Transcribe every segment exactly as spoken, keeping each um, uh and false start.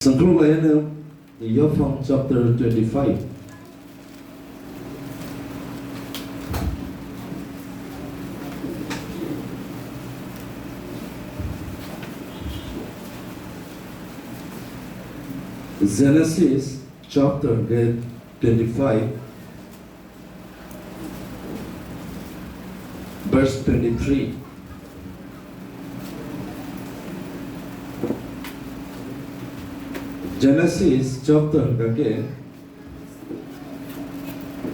Sengklu laiyano Yophang chapter twenty-five. Genesis chapter twenty-five. Verse twenty-three. Genesis chapter hwnkha khe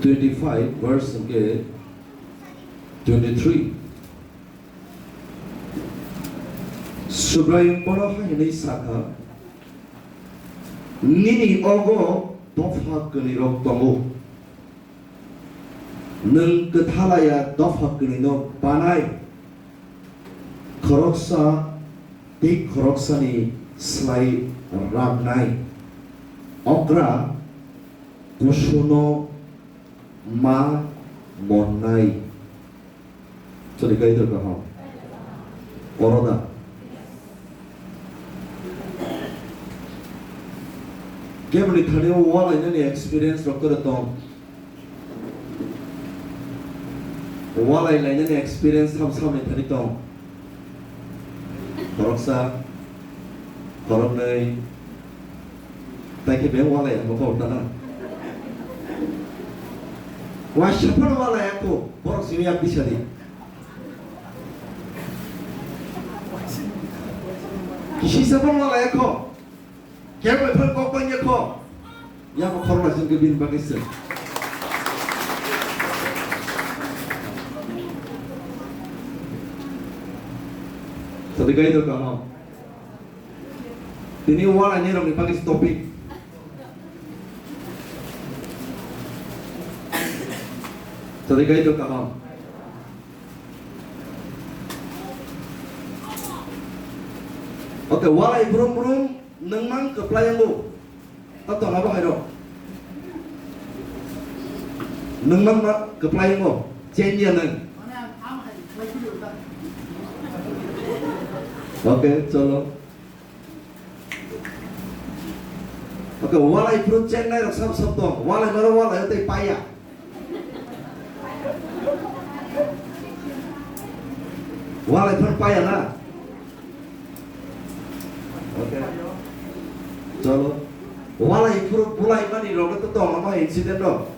twenty-five, verse hwnkhe twenty-three. Subraiyung bono hai hwnwi sakha, "Nini ogo dopha kwnwirok tongo." Nwng kwthalaya dopha kwnwino banai, khoroksa tei khoroksani slai raknai, okra kusuno ma monnai. Chwng kaitor kaham. Oro da. Keboni thani o walainani experience rok kore tong. Walai lainani experience sam samni thani tong. Khoroksa, khoroknwi, tai khe beng walai ang bokol tana. Waisa phano walai ako, borok simi yak bisa di. Sisa phano walai ako. Kebo phano kok bangya kho. Yabo khoroknai sing ke bini bagwi se. Sadi kai do kamo. Tini wala ni rong ni bagwi topic. Sadi kai do kamo. Okay, walai brum brum nwng mang kwplai yango. Ta tong abo hai rok. Nwng mang ma kwplai yango. Chen ya nwng. Okay, cholo. Okay, walai phuru chengnai rok sab sab tong. Walai maro walai tei paya. Walai phuru paya na. Okay. Cholo. Walai phuru bulai mani rok to tong ama incident rok.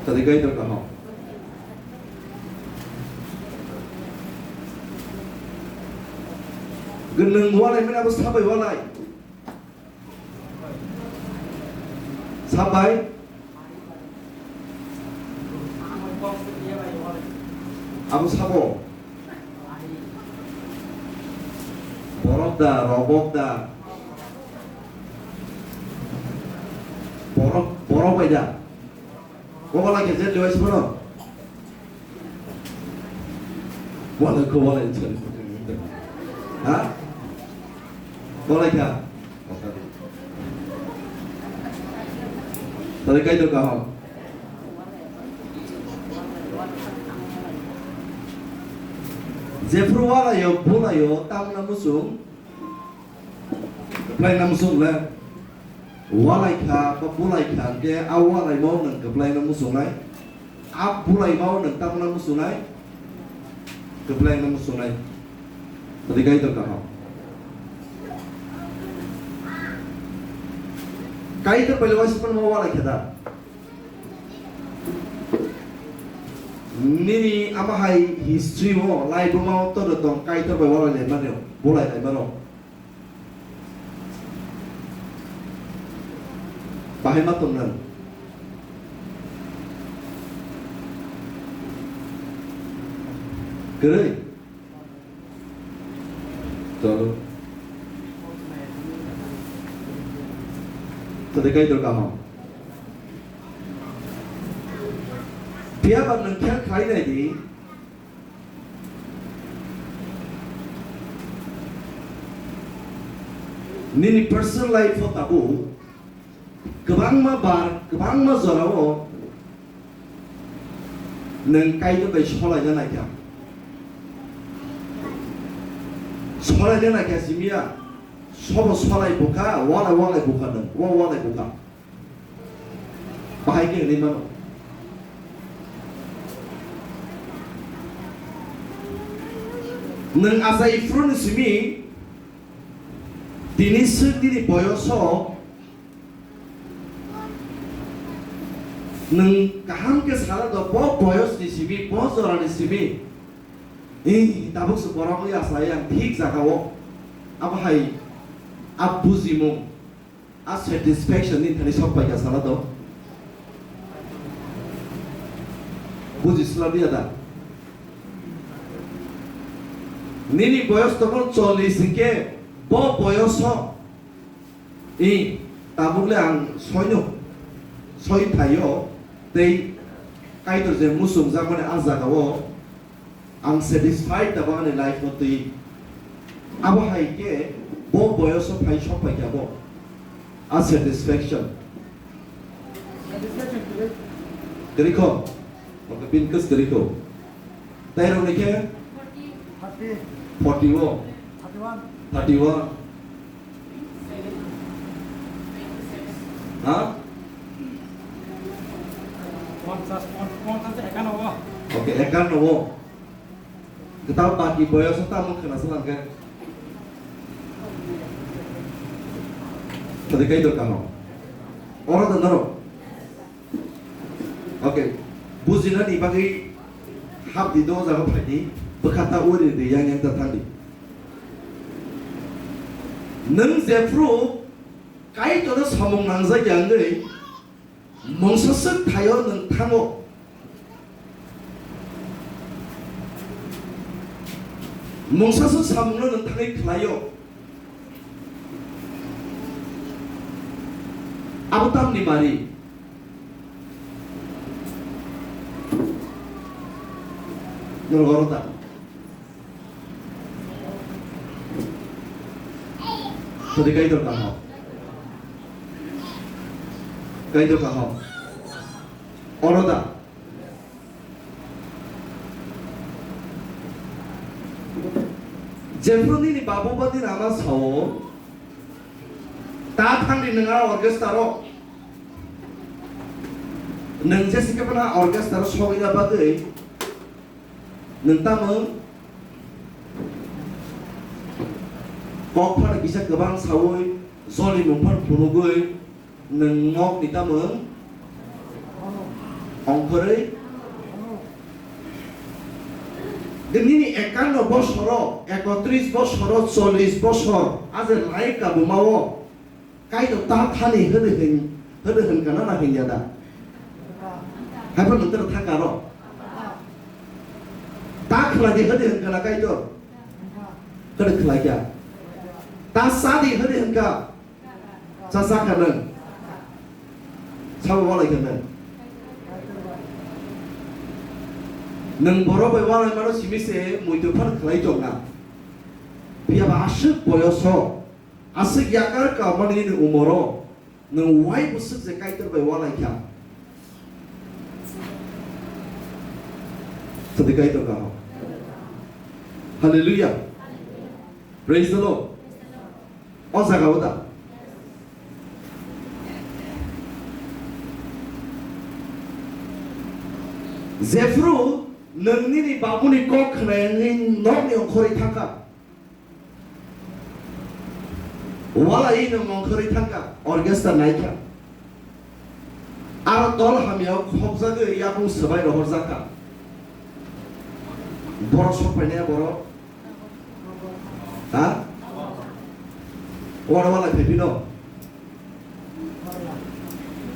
Tadi kai to kaham. Gwnwng walai mani abo sabai walai. Sabai. Abo sabo. Borok da, robok da. Borok, borok bai da. Kobo lai khe je lewai siboro. Wala ko wala insan. Ha? Wala kha. Tadi kai to kaham. Jephru wala yo, bula yo, tamna musung. Kwplaina muchung le walai kha ba bulai kha, hwnkhe a walaima o nwng kwplaina muchungnai, a bulaima o nwng tamna muchungnai, kwplaina muchungnai. Tadi Kaitor kaham. Kaitor bai le waisa phano walai kha da? Nini ama hai history o, laibuma o todo tong Kaitor bai walai lai mano, bulai lai mano. Bahai ma tong nang? Kwrwi? Cholo. Tadi Kaitor kaham. Phiya ba nwng khe khlai nai di. Nini personal life o tabuk kwbangma bar, kwbangma jorao nwng Kaitor bai solaina naikha. Solai le naikha simiya, sobo solai bukha, walai walai bukha nwng, wa walai bukha. Bahai khe hinwi mano. Nwng achai phuru ni simi, tini swk nini boyoso, nwng kaham khe sala do, bo boyos ni simi, bo jora ni simi. Ei, tabuk se borok oi asa yang thik jaga o. Abo hai, a bujimung, a satisfaction ni thani sok pai ka sala do. Buji sla dia da. Nini boyos tokon chollish hingke, bo boyos o. I, tabuk le ang soino, soi thaio, tei Kaitor je muchung jakmani a jaga o ang satisfied tabuk ani life no twi. Abo hai khe bo boyoso phai sok pai kha bo. A satisfaction. Kwrwi kho? Oke, bin kwrwi kho. Tei rok ni khe? Forty. Forty o. Thirty-one. Thirty-one. Ha? Ponchas, pon-, ponchas ekano o. Oke, ekano o. Kwtal baki boyoso tamo khwna swlang khe. Thadi kai dorkar no. Oro da norok. Oke, bujinani bagwi hap di, do jaga phai di, bwkha ta uri di, yang yang ta thang di. Nwng jephru Kaitorno samung nangjak ya wngwi, mungsa swk thaio nwng thango. Mungsa swk samungno nwng thangwi khlaio. Abo tamni mari? Norok oro ta. Todi Kaitor kaham. Kaitor kaham. Oro da. Jephru nini babu ba nini ama sao, ta thangdi nwng a orchestra ro. Nwng jesi khe phano orchestra ro sogwina bagwi nwng tamo kok phano kisa kwbang saui, joli mung phano phunugwi, nwng nok ni tamo ongkhorwi. Nini ekanno bosoro, ekotris bosoro, chollish bosor, a je lai kabuma o, Kaitor ta thani hwdwi hin, hwdwi hin kana na hin ya da? Hai phano nwng tara thang karo? Ta khlai di hwdwi hin kana Kaitor? Hwdwi khlai kha. Ta sa di hwdwi hin ka? Cha cha kha nwng. Sabo walai kha nwng. Nwng borok bai walai mano simi se muitu phano khlai tong na. Phiya ba aswk boyoso, aswk yakar ka mani ni umoro, nwng wai bwswk je Kaitor bai walai kha. Sadi Kaitor ka ho. Hallelujah. Praise the Lord. O jaga o da. Jephru nwng nini babuni kok khnaini nokni ongkhorwi thangkha. Walai nwng ongkhorwi thangkha, orchestra naikha. Aro dol hamya o khopjagwi yakung swbai rohorjakha. Borok sok phainai borok. Ha? Oro walai phaiphino.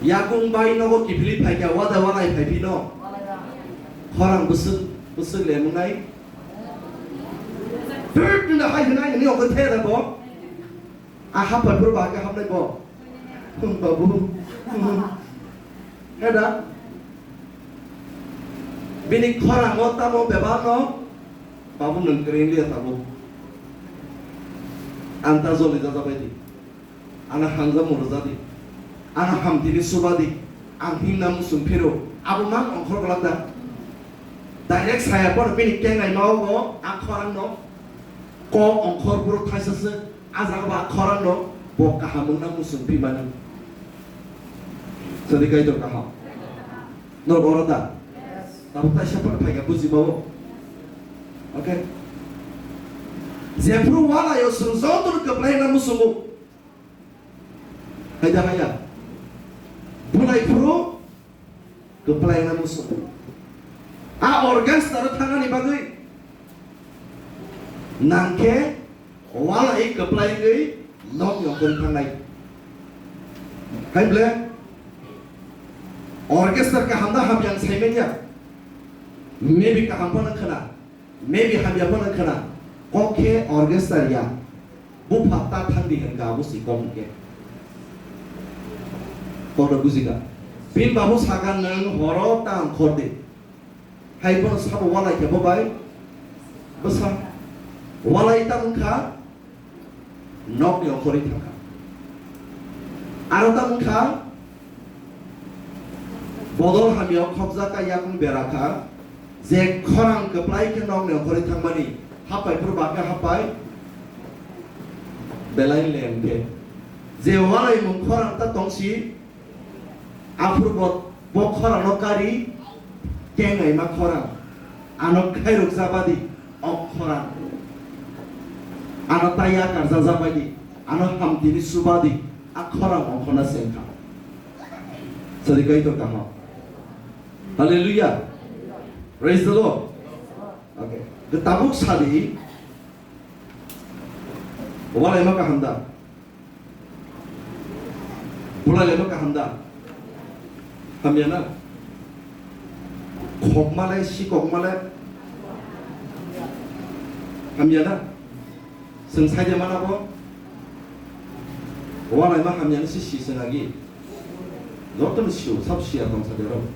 Yakung bai nogo kiphilwi phaikha, wada walai phaiphino. Khorang bwswk, bwswk lemwnai. Tut, nda hai hwnai, nini ongkhe the da bo. A hapar phuru ba ke hapnai bo. Hmm, babu. Hmm. He da? Bini khorang o tamo bebak no? Babu nwng kwrwi wngya tabuk. Ang ta joli jajabai di. Ang hamjak moro jadi. Ang hamtini subadi. Ang himna musung phiro. Abo mang ongkhor glak da. Direct saya por bini kengai ma o a khorang no. Kok ongkhor borok thaisa se, a jaga ba khorang no bo kaham wngna muchung phi mani. Sadi Kaitor kaham. Norok oro da? Tabuk taisa phano phaikha buji bao. Okay. Jephru wala yo chwng joto no kwplai na muchungo. Hai da hai ya. Bunai phuru kwplai na muchungo. A orchestra o thangani bagwi nangkhe walai kwplai wngwi nokni ongkhorwi thangnai. Hai ble orchestra kaham da hamya ang saimanya. Maybe kaham phano khna, maybe hamya phano khna. Kok khe orchestra ya. Bupha ta thangdi hwnkha abo si kok hwnkhe. Kokno bujikha. Bini babu sakha nwng horo ta ongkhor di. Hai bono sabo walai khe bo bai bwsa. Walai ta wngkha nokni ongkhorwi thangkha. Aro ta wngkha bodol hamya o khopjak kha yakung bera kha. Je khorang kwplai khe nokni ongkhorwi thangmani hapai phuru bakhe hapai belai lem khe. Je walai mung khorang ta tongsi. Aphuru bo, bo khorang no kari, tengnaima khorang. Ano khairok jabadi, o khorang. Ano taya karja jabadi, ano hamtini subadi, a khorang ongkhorna sengkha. Sadi Kaitor kaham. Hallelujah. Praise the Lord. Okay. The tabuk sadi, walaima kaham da? Bulai lema kaham da? Hamya na? Khokma le, sikokma le? Hamya na? Chwng saide mana bo? Walaima hamya ni si si chwng agi. Joto ni sio, sab siya tong sa derok.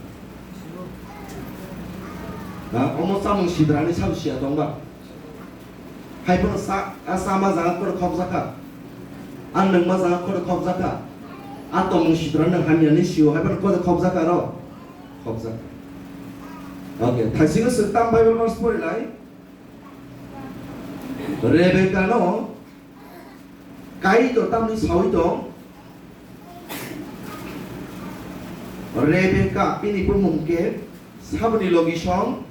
Ha, omo chamung sidrani sab siya tong ba? Hai phano sa, a sama jaga kore khokjak kha. A nungma jaga kore khokjak kha. A tongmung sitra nung hamya ni sio hai phano kore khokjak kha ro. Khokjak kha. Okay, thaisingo swk tam Bible verse pori lai. Rebecca no Kaitor tamni sawi tong. Rebecca bini bumung khe saboni logi song,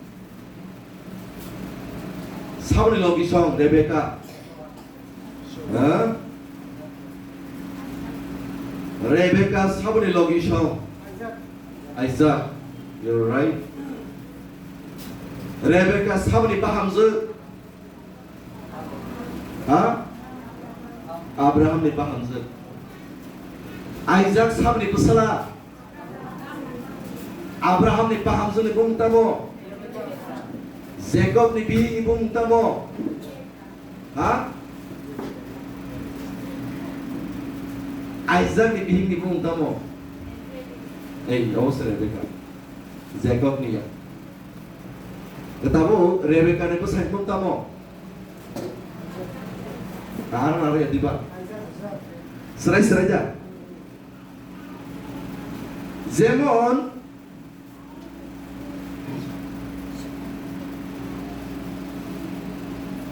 saboni logi song Rebecca. Ha? Rebecca saboni logi song Isaac. You're right. Rebecca saboni bahamjwk. Ha? Abraham ni bahamjwk. Isaac saboni bwsala. Abraham ni bahamjwk ni bung tamo. Jacob ni bihik ni bung tamo. Ha? Isaac ni bihik ni bung tamo. Ei, abo se Rebecca. Jacob ni ya. Tabo Rebecca ni bwsai bung tamo. Kahar na ya diba. Serai serai ja. Jemon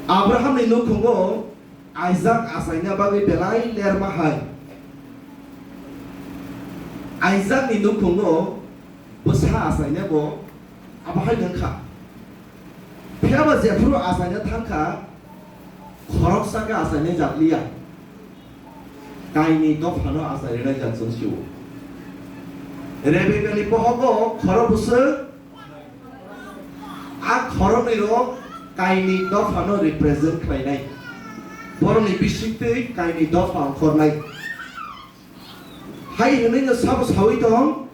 Abraham ni nukhungo Isaac achaina bagwi belai lerma hai. Isaac ni nukhungo bwsa achaina bo abo hai wngkha. Phiya ba jephuru achaina thangkha, khoroksa khe achainai jak liya. Kainwi dophano achai rwnai jak chwng sio. Rebecca ni bohogo khorok bwswk, a khoroknwi rok kainwi dophano represent khlainai. Borokni bisingtwi kainwi dopha ongkhornai. Hai hwnwi no sabo sawi tong.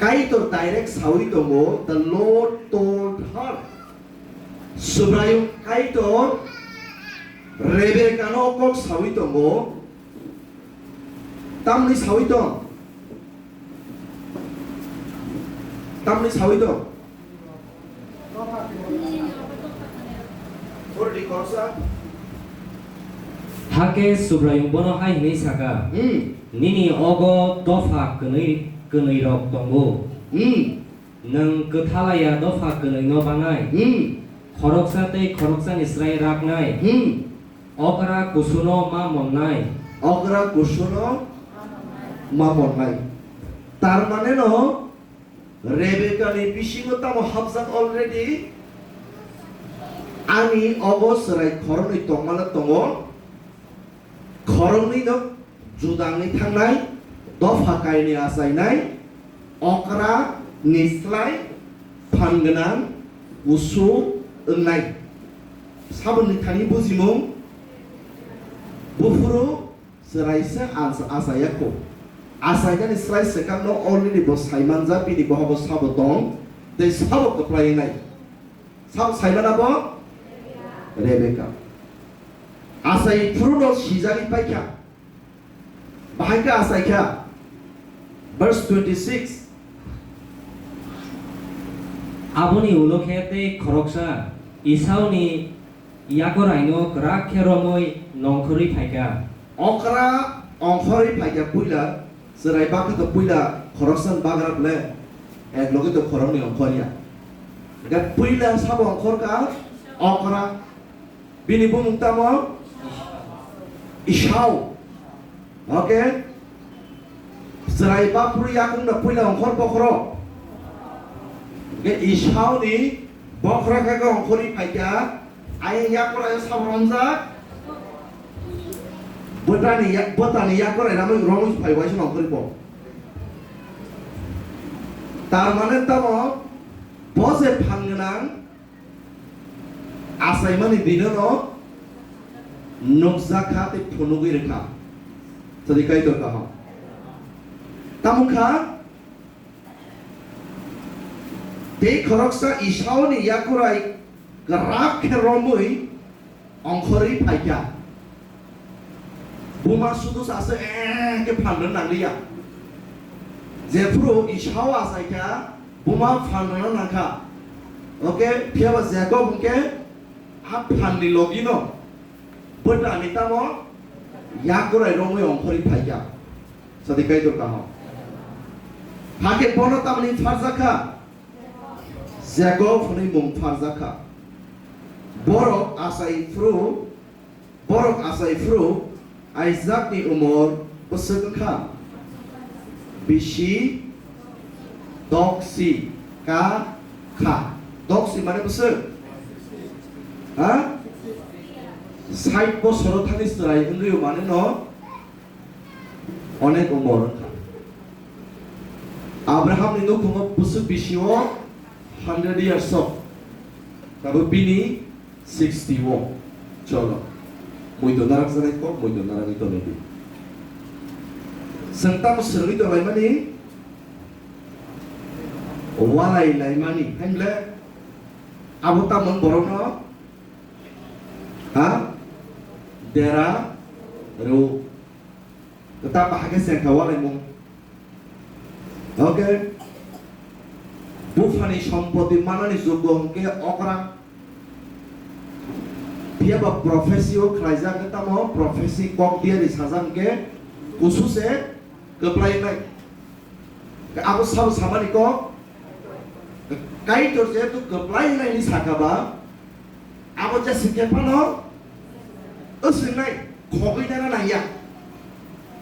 Kaitor direct sawi tongo, "The Lord told her." Subraiyung Kaitor Rebekano kok sawi tongo. Tamni sawi tong? Tamni sawi tong? Hakhe Subraiyung bono hai hwnwi sakha, Hmm. "Nini ogo dopha kwnwi, kwnwirok tongo. Hmm. Nwng kwthalaya dopha kwnwino banai. Hmm. Khoroksa tei khoroksani srai raknai. Hmm. Okra kusuno ma monnai. Okra kusuno ma monnai. Tar mane no, Rebekani bisingo tamo hapjak already. Ani ogo chwrai khoroknwi tongmano tongo. Khoroknwi no judangwi thangnai, dopha kainwi achainai, okra ni slai phan gwnang kusu wngnai. Saboni thani bujimung buphuru chwraisa ach-, achaiya kho. Achainani slai swkangno already bo saimanjak, bini bohogo sabo tong, tei sabo kwplai wngnai. Sabo saimana bo Rebeka. Achai phuru no sijagwi paikha. Bahai khe achaikha. Verse twenty-six. Aboni ulo khe tei khoroksa Esauni yakoraino kwrak khe romwi nongkhorwi phaikha. Okra ongkhorwi phaikha puila, chwrai bakha to puila khoroksa bagra ble, ek loge to khoroknwi ongkhorya. Hwnkhe puila sabo ongkhorkha okra. Bini bumung tamo? Esau. Okay? Chwrai baphuru yakung da puila ongkhor bokhorok. Hwnkhe Esauni bokhorok khe ongkhorwi phaikha, ayang yakorai sabo romjak. Bwtani ya-, bwtani yakorai ramwi romwi phai waisa ongkhorwi bo. Tar mane tamo bo je phan gwnang, achaimani bino no nukjak kha tei phunugwi rwkha. Tadi Kaitor kaham. Tamo kha, tei khoroksa Esauni yakurai kwrak khe romwi ongkhorwi phaikha. Buma sudu sase, eh, khe phan rwna nangliya. Jephuru Esau achaikha, buma phan rwna nangkha. Okay, phiyaba Jakob hwnkhe a phanni logino bwtani tamo yakurai romwi ongkhorwi phaikha. Sadi Kaitor kaham. Hakhe bono tamni pharjakha. Jakob hwnwi mung pharjakha. Borok achai phuru, borok achai phuru Isaakni umor bwswk wngkha? Bisi doksi ka kha. Doksi mane bwswk? Ha? Sait bosoro thani chwrai wngwi mane no onek umor wngkha. Abrahamni nukhungo bwswk bisio hundred years o, tabuk bini sixty o. Cholo. Muito narak janai kok, muito narak ito lebi. Chwng tamo swrwngwi tonglaimani, walai laimani, haimle abo tamo borokno, ha? Dera rw. Kwtal bahai khe chengkha wanaimung. Okay. Buphani sompoti manani jugo hwnkhe okra. Phiyaba prophecy o khlaijak hwnkhe tamo prophecy kok diari sajak hwnkhe kusu se kwplai wngnai. Abo sabo samani kok Kaitor jehetu kwplai wngnai hinwi sakha ba, abo jesa khe phano wswngnai, khogwi nana nangya.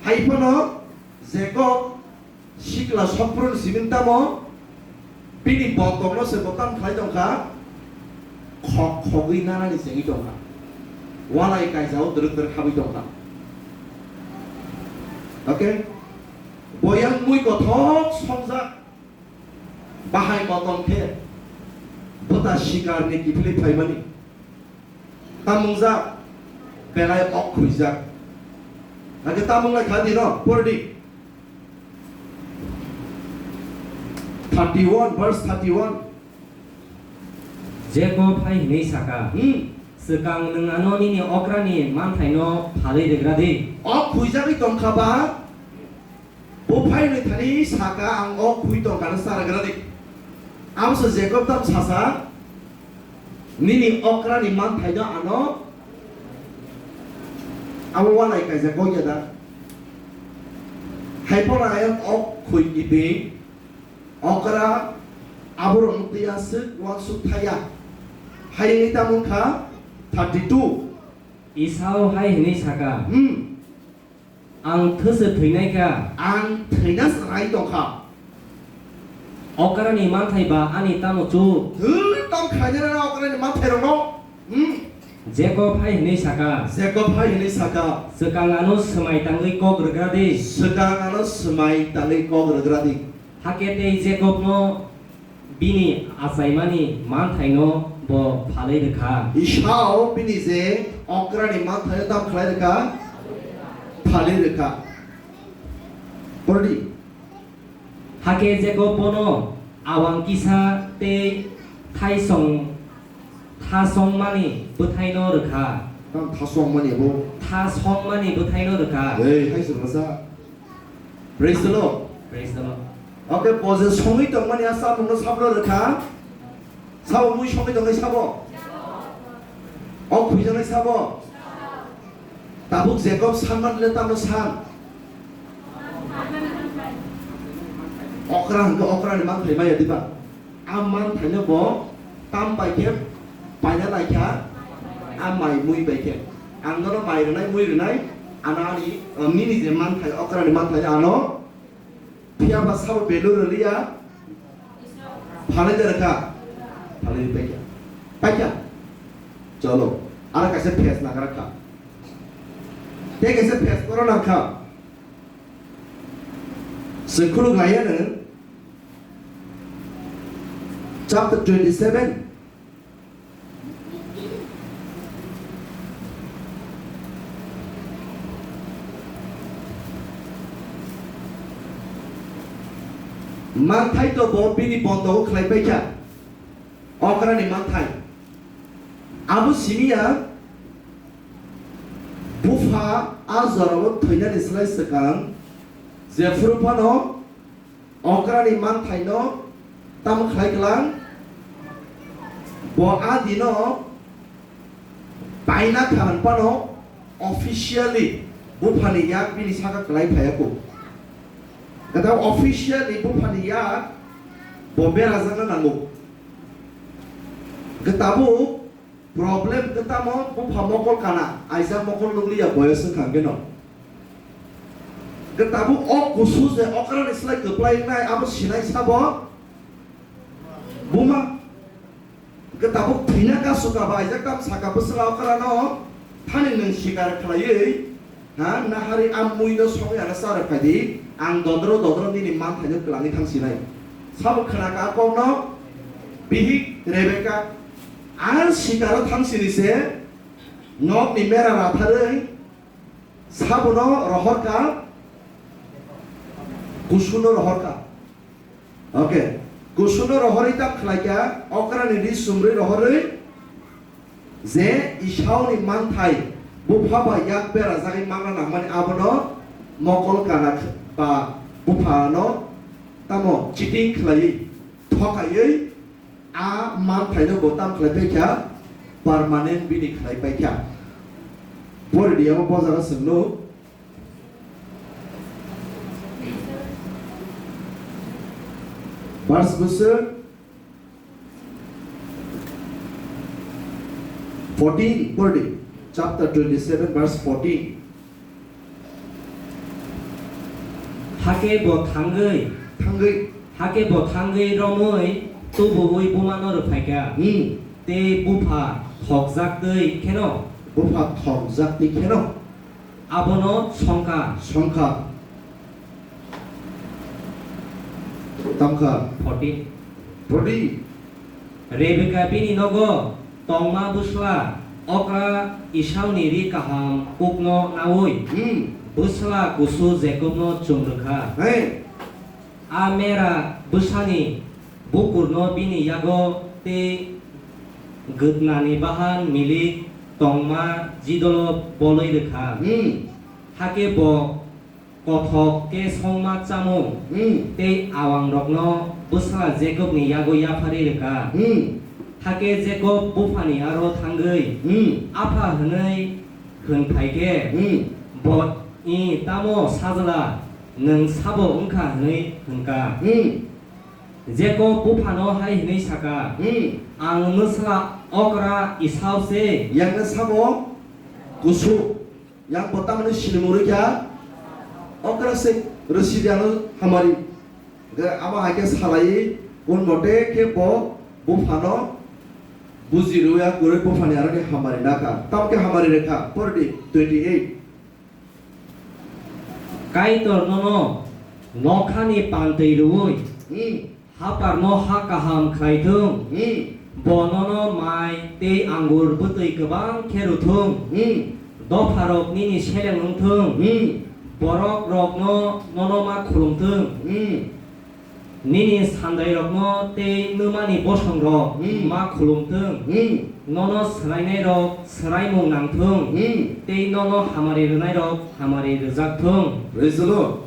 Hai phano Jakob sikla sokphuru ni simi tamo bini bokongno se bo tamo khlai tongkha, khok khogwi nanani chengwi tongkha, walai kaisa o twrwk twrwk habwi tongkha. Okay? Boyang mui kothok songjak. Bahai kotom khe bwta sikarni kiphilwi phaimani. Tamungjak belai ok khuijak. Hakhe tamung lai kha dino, pordi. Thirty-one, verse thirty-one. Jakob hai hwnwi saka, Hmm. Swkang nwng ano nini okrani manthaino phalwi rwgra di. Ok khuijagwi tongkha ba? Bo phainwi thani saka, "Ang o khui tongkha no charagra di." Amo se Jacob tam sasa, "Nini okrani manthai no ano abo walai kaijak kok ya da? Hai phano ayang ok khui kibi, okra aborok no twi aswk uansuk thaya." Hai wngwi tamo wngkha thirty two. Isao hai hwnwi saka, Hmm. "Ang thwi se thwinai kha. Ang thwina chwrai tong kha. Okrani manthai ba ani tamo chuk?" Thwi tong khainai rok okrani manthairokno. Hmm. Jacob hai hwnwi saka, Jacob hai hwnwi saka. "Swkang ano swmai tangwi kok rwgra di." Swkang ano swmai tangwi kok rwgra di. Hakhe tei Jacobno bini achaimani manthaino bo phalwi rwkha. Isao bini je okrani manthaino tam khlai rwkha, phalwi rwkha. Pordi. Hakhe Jacob bono awang kisa tei thaisong, thasongmani bwthaino rwkha. Tam thasongmani bo? Thasongmani bwthaino rwkha. Ei, hai se rwsa. Praise the Lord. Praise the Lord. Okay, bo je songwi tongmani a samungno sabno rwkha. Sabo mui songwi tongwi sabo? O khwijaknai sabo? Tabuk Jacob sanmani le tamo san? Okra hwnkhe okrani manthai maya diba? A manthaino bo tam bai khe paina lai kha, a mai mui bai khe. Ang nono mai rwnai, mui rwnai, ano ani, nini je manthai, okrani manthai ano, phiya ba sabo value rwliya, phalwi de rwkha, phalwi paikha, paikha. Cholo, aro kaisa phase nagra kha. Tei kaisa phase koro nang kha. Chwng khuluk laiya nwng. Chapter twenty seven. Manthai to bo bini bondo khlai paikha. Okrani manthai. Abo simiya bupha a jorao thwinani slai swkang jephuru phano okrani manthaino tamo khlai klang? Bo a dino paina kha hwn phano officially buphani yak bini saka kwlai phaiya kho. Kwtal officially buphani yak bo berajakna nango. Hwnkhe tabuk problem khe tamo bupha mokol kana, aisa mokol nukliya boyos wngkha hwnkhe no. Hwnkhe tabuk o kusu je okrani slai kwplai wngnai abo sinai sabo buma. Hwnkhe tabuk thwina kasu kaba aijak tam saka bwsla okrano thani nwng sikar khlaiwi, ha, nahari a muino songwi ano charwk phaidi, ang dodro dodro nini manthaino kwlangwi thang sinai. Sabo khna ka kokno bihik Rebeka ang sikaro thang sini se nokni mera ratharwi sabono rohor ka, kusuno rohor ka. Okay. Kusuno rohorwi tam khlaikha, okrani ri sumrwi rohorwi je Isauni manthai bupha bai yak berajagwi mangna nangmani abono mokol kana kh-, ba buphano tamo cheating khlaiwi, thokaiwi a manthaino bo tam khlai paikha, permanent bini khlai paikha. Pori di abo bo jaga swngno. Verse bwswk fourteen, pori di, chapter twenty seven, verse fourteen. Hakhe bo thangwi, thangwi, hakhe bo thangwi romwi tubuwi bumano rwphaikha. Hmm. Tei bupha thokjaktwi kheno. Bupha thokjaktwi kheno. Abono songkha. Songkha. Tamkha. Fourteen. Fourteen. Rebeka bini nogo tongma bwsla okra Esauni ri kaham kukno naui, hmm, bwsla kusu Jakobno chum rwkha. Hey. A mera bwsani bukurno bini yago tei gwdnani bahan milik tongma jidolo bolwi rwkha. Hmm. Hakhe bo kothok khe songma chamung, hmm, tei awangrokno bwsla Jakobni yago yapharwi rwkha. Hmm. Hakhe Jakob buphani aro thangwi, hmm, "Apha," hwnwi hwn phai khe, hmm, bo, "I, tamo sajla, nwng sabo wng kha?" hwnwi hwn kha. Hmm. Jakob buphano hai hwnwi saka, Hmm. "Ang nwsla okra Esau se." Yang nwsamo kusu. Yang bo tamni sinimung rwkha, okra se rwsidi ano hamari. Hwnkhe abo hai khe salai, kun mote khe bo buphano buji rwya kwrwi buphani aroni hamari nakha. Tamo khe hamari rwkha. Pordi twenty eight. Kaitor nono nokhani pantwi rwui, Hmm. Haparno ha kaham khlai thung. Hmm. Bo nono mai tei angur bwtwi kwbang khe rw thung. Hmm. Dopharok nini seleng wng thung. Hmm. Borok rokno nono ma khulum thung. Hmm. Nini sandairokno tei nwmani bosongrok Hmm. ma khulum thung. Hmm. Nono swrainairok swraimung nang thung. Hmm. Tei nono hamari rwnairok hamari rwjak thung. Praise the Lord.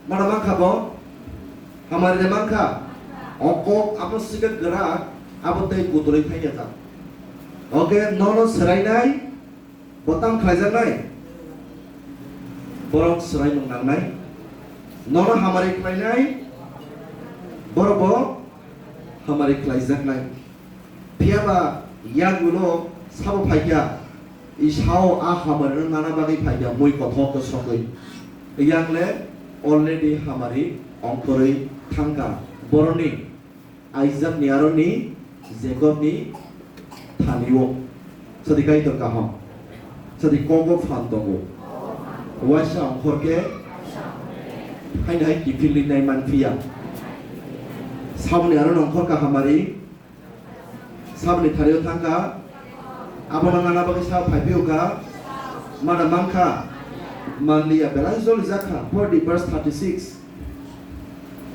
Mano mankha bo? Hamari de mankha? O kok abo sikhe kwrak, abo tei kutulwi thangya jak. Oke, nono swrainai, bo tam khlaijaknai? Borok swraimung nangnai. Nono hamari khlainai, borok bo hamari khlaijaknai. Phiya ba yagulo sabo phaikha, Esau a hamarino nana bagwi phaikha, mui kothok kwsrokwi. Yang le already hamari ongkhorwi thangkha. Boroni Isaac ni aroni Jacob ni thani-o. Sadi kaitor kaham. Sadi kogo phan tongo. Waisa ongkhor khe haino hai kiphilwi nai man phiya. Saboni aroni ongkhor kha hamari. Saboni thani-o thangkha. Abono nana bagwi sa phaiphiyokha. Mana mankha. Manliya belai joli jakha. Pordi verse thirty six.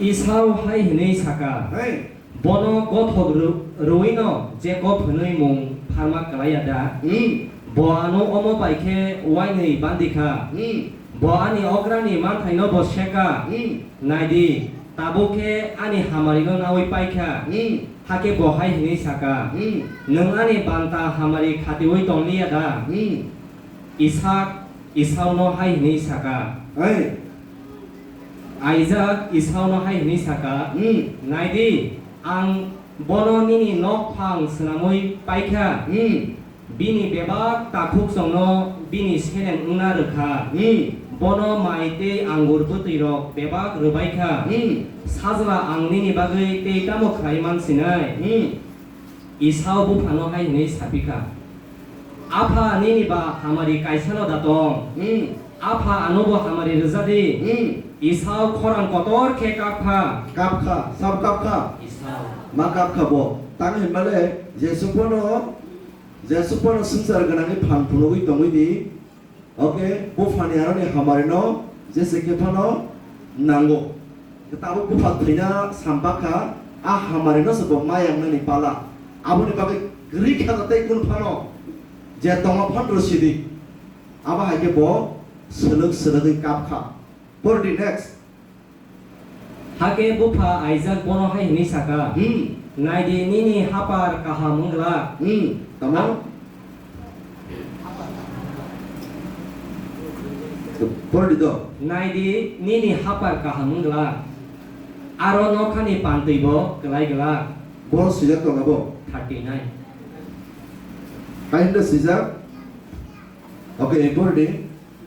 Esau hai hwnwi saka, Hey. Bono gothok rw-, rwino Jacob hwnwi mung pharma klaiya da? Hmm. Bo ano omo bai khe uainwi bandi kha. Hmm. Bo ani okrani manthaino bo seka. Hmm. Nai di, tabuk khe ani hamarino naui pai kha. Hmm. Hakhe bo hai hwnwi saka, Hmm. Nwng ani banta hamari khatiui tong liya da? Hmm. Isak Esauno hai hwnwi saka, Hey. Isaac Esauno hai hwnwi saka, Hmm. Nai di, ang bono nini nokphang swnamwi pai kha. Hmm. Bini bebak takhukchongno bini seleng wngna rw kha. Hmm. Bono mai tei angur bwtwirok bebak rw bai kha. Hmm. Sajla ang nini bagwi tei tamo khlai man sinai? Hmm. Esau buphano hai hwnwi sa phi kha, "Apha, nini ba hamari kaisano da tong? Hmm. Apha, anobo hamari rwja di." Hmm. Esau khorang kotor khe kap kha. Kap kha, sabo kap kha? Esau. Ma kap kha bo. Tang hinba le, Jesu phano, Jesu phano swngchar gwnangni phan phunugwi tongwi di. Oke, buphani aroni hamarino jese khe phano nango. Tabuk bupha thwina sampakha, a hamarino se bo ma yangnani pala. Aboni bagwi kwrwi kha tei kun phano je tongma phano rw sidi. Abo hai khe bo swlwk swlwgwi kap kha. Pordi next. Hakhe bupha Isaac bono hai hwnwi saka, Hmm. "Nai di, nini hapar kaham wng glak." Hmm. Tamo? Pordi do. "Nai di, nini hapar kaham wng glak. Aro nokhani pantwi bo klai glak." Bo swijak tongo bo. Thirty nine. Hai hwnwi swijak. Oke, pordi.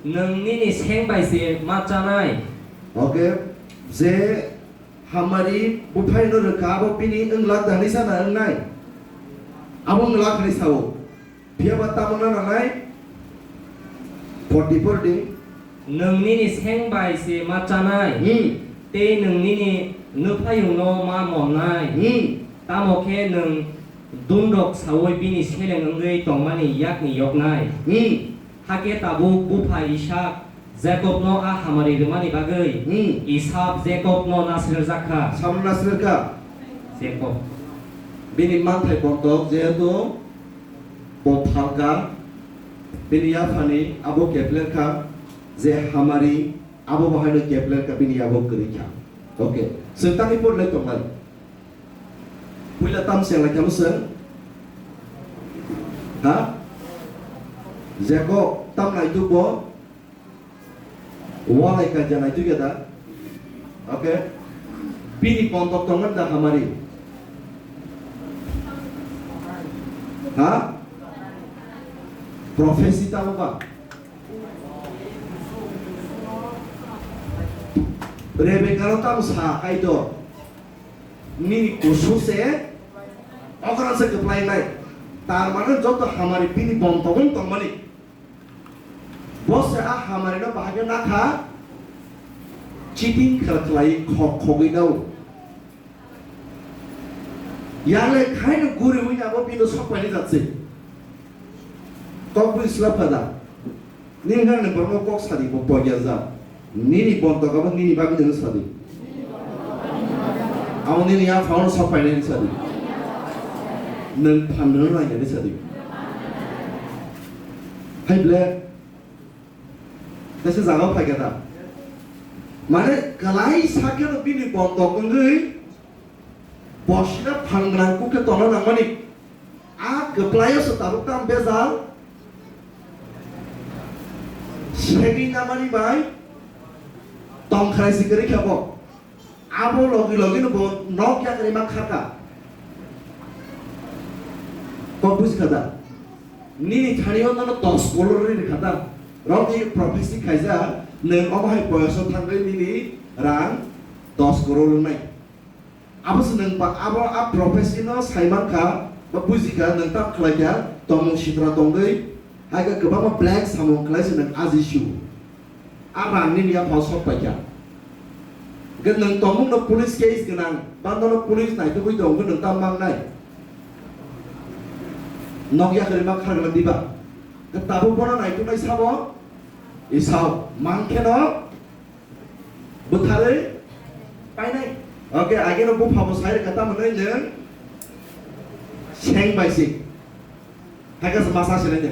Nwng nini seng bai se ma chanai. Oke, je hamari buphai no rwkha, abo bini wng lak da hwnwi sana wngnai? Abo wng lak hwnwi sao. Phiya ba tamo na nangnai? Forty four di. Nwng nini seng bai se ma chanai. Hmm. Tei nwng nini nwphaiyung no ma monnai. Hmm. Tamo khe nwng dunrok saui bini seleng wngwi tongmani yakni yoknai. Hmm. Hakhe tabuk bupha Isak Jakobno a hamari rwmani bagwi Hmm. Esau Jakobno nasrerjak kha. Samno nasrerkha? Jakob. Bini manthai bontok, jehetu bo phalka, bini yaphani abo keplerkha, je hamari abo bahaino keplerkha, bini abo kwrwikha. Okay. Chwng tangwi porlai tongnai. Puila tam se lai kamo chwng? Ha? Jakob tam naituk bo? Walai kaisa naituk ya da? Okay. Bini bontok tongmani da hamari? Ha? Prophecy tamo ba? Rebekano tamo sa, Kaitor, nini kusu se okra se kwplai nai. Tar mane joto hamari bini bontok wng tongmani. Bo se a hamari no bahai khe nakha, cheating khlai khlai khok khogwi nao. Yale khaino guriwi abo bino sok paini jatse. Kok bui sla phada. Nini nangni borokno kok sadi bo pogya ja. Nini bontok abo nini bagwi nang sadi. Amo nini ya phone sok paini sadi. Nang phandano nang yani sadi. Hai ble. Kaisa jaga phai khe ta. Mane kwlai sakhe no bini bontok wngwi bosina phan gwnang kuk khe tongna nangmani. A kwplaio se tabuk tam bejal. Segwi namani bai tongkhrai si kwrwi khe bo. Abo logi logi no bo nok yakarima khaka. Kok buji kha da? Nini thani o nono dos crore ri kha da? Rok ni prophecy khaijak, nwng omo hai boyoso thangwi nini rang dos crore wngnai. Abo se nwng pa, abo a prophecy no sai man kha, ba buji kha, nwng tam khlai kha, tongmung sitra tongwi, hai khe kwbangma black samung khlai se nwng aji su. A rang nini yaphao sok paikha. Hwnkhe nwng tongmung no police case gwnang, bando no police naitugwi tong, hwnkhe nwng tam mangnai. Nok yakarima khargla diba. Hwnkhe tabuk bono naituknai sabo, isao, mangkheno bwtharwi painai. Okay, ageno buphabo sai rwkha, tamo hwnwi nwng seng bai sing. Hai khe masa sinai de.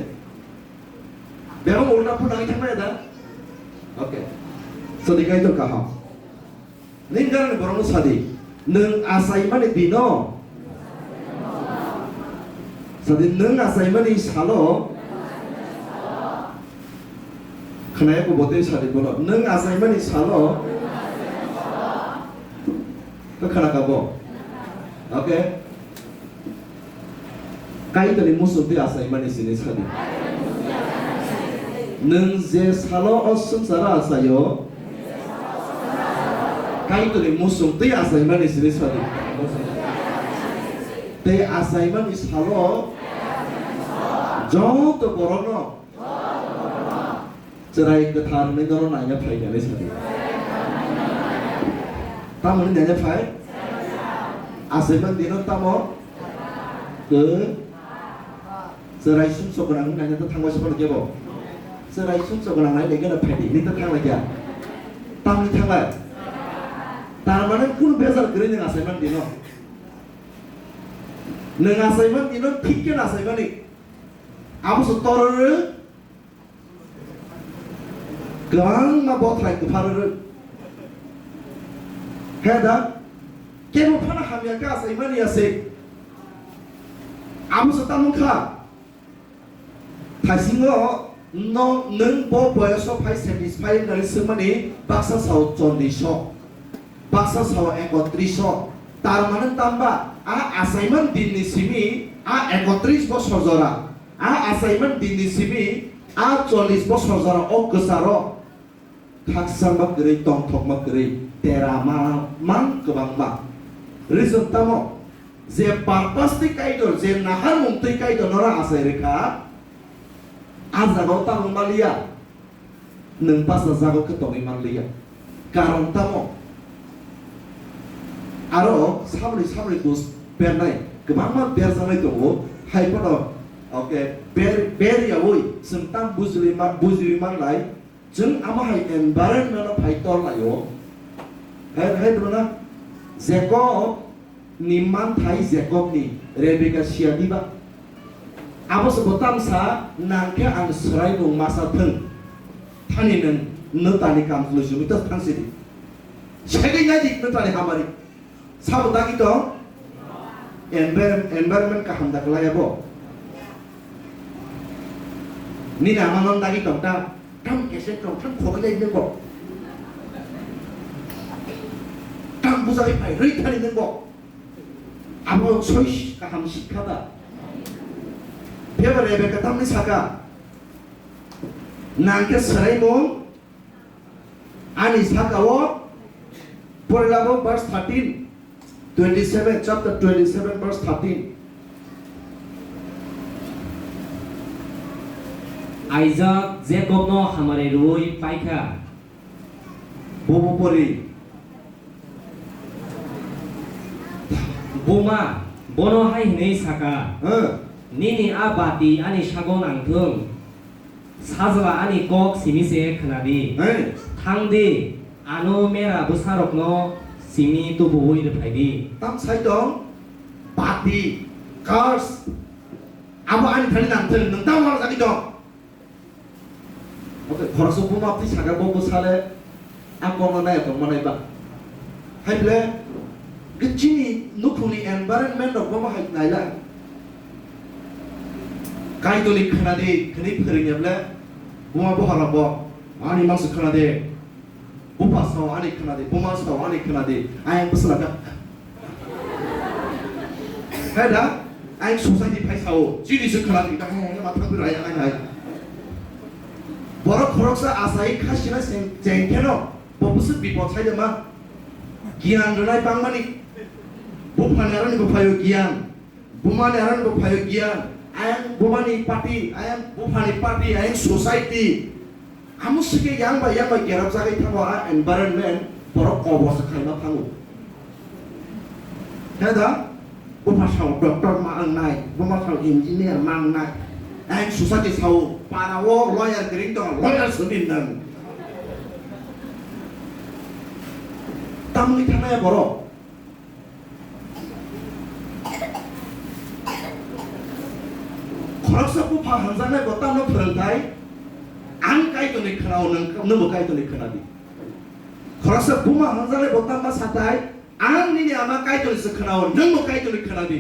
Bebak ulta phunangwi thangmaya da? Okay. Sadi kaitor kaham. Nini ganani borokno sadi. Nwng achaimani dino. Sadi nwng achaimani salo. Khwnaya ko botwi sadi bono. Nwng achaimani salo. Khe khwnaka bo. Okay. Kaitorni muchungtwi achaimani sini sadi. Nwng je salo o swngcharo achaio, Kaitorni muchungtwi achaimani sini sadi. Tei achaimani salo joto borokno Chwrai kwthar hwnwi nono naina phai hwnwi sadi. Tamoni naina phai? Achaimani dino tamo? Khe chwrai sumsok gwnang hwnwi naina ta thangbai se phano kebo. Chwrai sumsok gwnang naina gana phaidi hwnwi ta thanglaikha. Tamni thanglai? Tar mane kunu bejal kwrwi nwng achaimani dino. Nwng achaimani dino thik khe achaimani. Abo se torwi Kwbangma bothrai kwpharwi rw. He da? Kebo phano hamya khe achaimani ya se. Abo se tamo kha. Thaisingo no nwng bo boyoso phai satisfy wngkha swngmani baksa sao chollish o. Baksa sao ekotris o. Tar mane tamba a achaimani dinni simi a ekotris bosor jora. A achaimani dinni simi a chollish bosor jora o kwcharo khakchangma kwrwi, tongthokma kwrwi, dera ma mang kwbangma. Reason tamo? Je purpose twi Kaitor, je naharmung twi Kaitor noro achai rwkha, a jagao tamo maliya. Nwng bachajagw khe tongwi manliya. Karon tamo? Aro samni samni dos bernai kwbangma berjaknai tongo. Hai phano, okay, ber, ber yaui chwng tam bujili ma-, bujiwi manlai. Chwng amo hai environment-o phai torlaio. Hai, hai phano na? Jacob ni manthai Jakobni, Rebeka siya diba? Abo se bo tamsa nang khe ang swraimung masa thwng. Thani nwng nwtani kam chwlwi chwngwi ta thang sidi. Segwi nai di nwtani hamari. Sabo dagi tong? Environ-, environment kaham da kwlai abo. Nini ama non dagi tong ta? Tam kese tong, tam khogwi lai nungkho. Tam Bujagwi phai rwi thani nungbo. Abo soi kaham sikha da. Phiyaba Rebeka tamni saka, nang khe swraimung ani saka o, porelabo verse thirteen, twenty-seven, chapter twenty-seven, verse thirteen. Isaac Jacobno hamari rwui paikha. Bobo pori. Buma, bono hai hwnwi saka, Huh? Nini a bati ani sago nangthung, sajla ani kok simi se khwnadi. Hey. Thangdi, ano mera bwsarokno simi tubuwi rwphaidi. Tam sai tong, bati, curse, abo ani thani nangthung, nwng tamo jagwi tong. Oke, khoroksa buma twi saka bo bwsale a kokno nai tongma nai ba. Hai ble, ge chini nukhungni environment rok bo hai naila. Kaitorni khwnadi, khwnwi phwrwngya ble, buma boharok bo, ani mangsa khwnadi. Bupha sao ani khwnadi, buma sao ani khwnadi, ayang bwsla ka. Hai da, ayang society phai sao, chini se khwnadi, da hong ma thang rai ayang hai. Borok khoroksa asai khasina seng cheng kheno, bo bwswk bipot sai de ma. Giyan rwnai bangmani, buphani aroni bo phaio giyan. Bumani aroni bo phaio giyan, ayang bumani party, ayang buphani party, ayang society. Amo sike yang bai yang bai gerap jagwi thango a environment, borok kobor se khaima thango. He da? Bupha sao doctor ma ang nai, buma sao engineer ma ang nai. Ayang society sao para o lawyer gring tong, lawyer se din nang. Tamni thanai borok. Khoroksa bupha hamjaknai bo tamo phwrwngthai, ang Kaitorni khwnao, nwng, nwngbo Kaitorni khwnadi. Khoroksa buma hamjaknai bo tamo sathai, ang nini ama Kaitorni se khwnao, nwngbo Kaitorni khwnadi.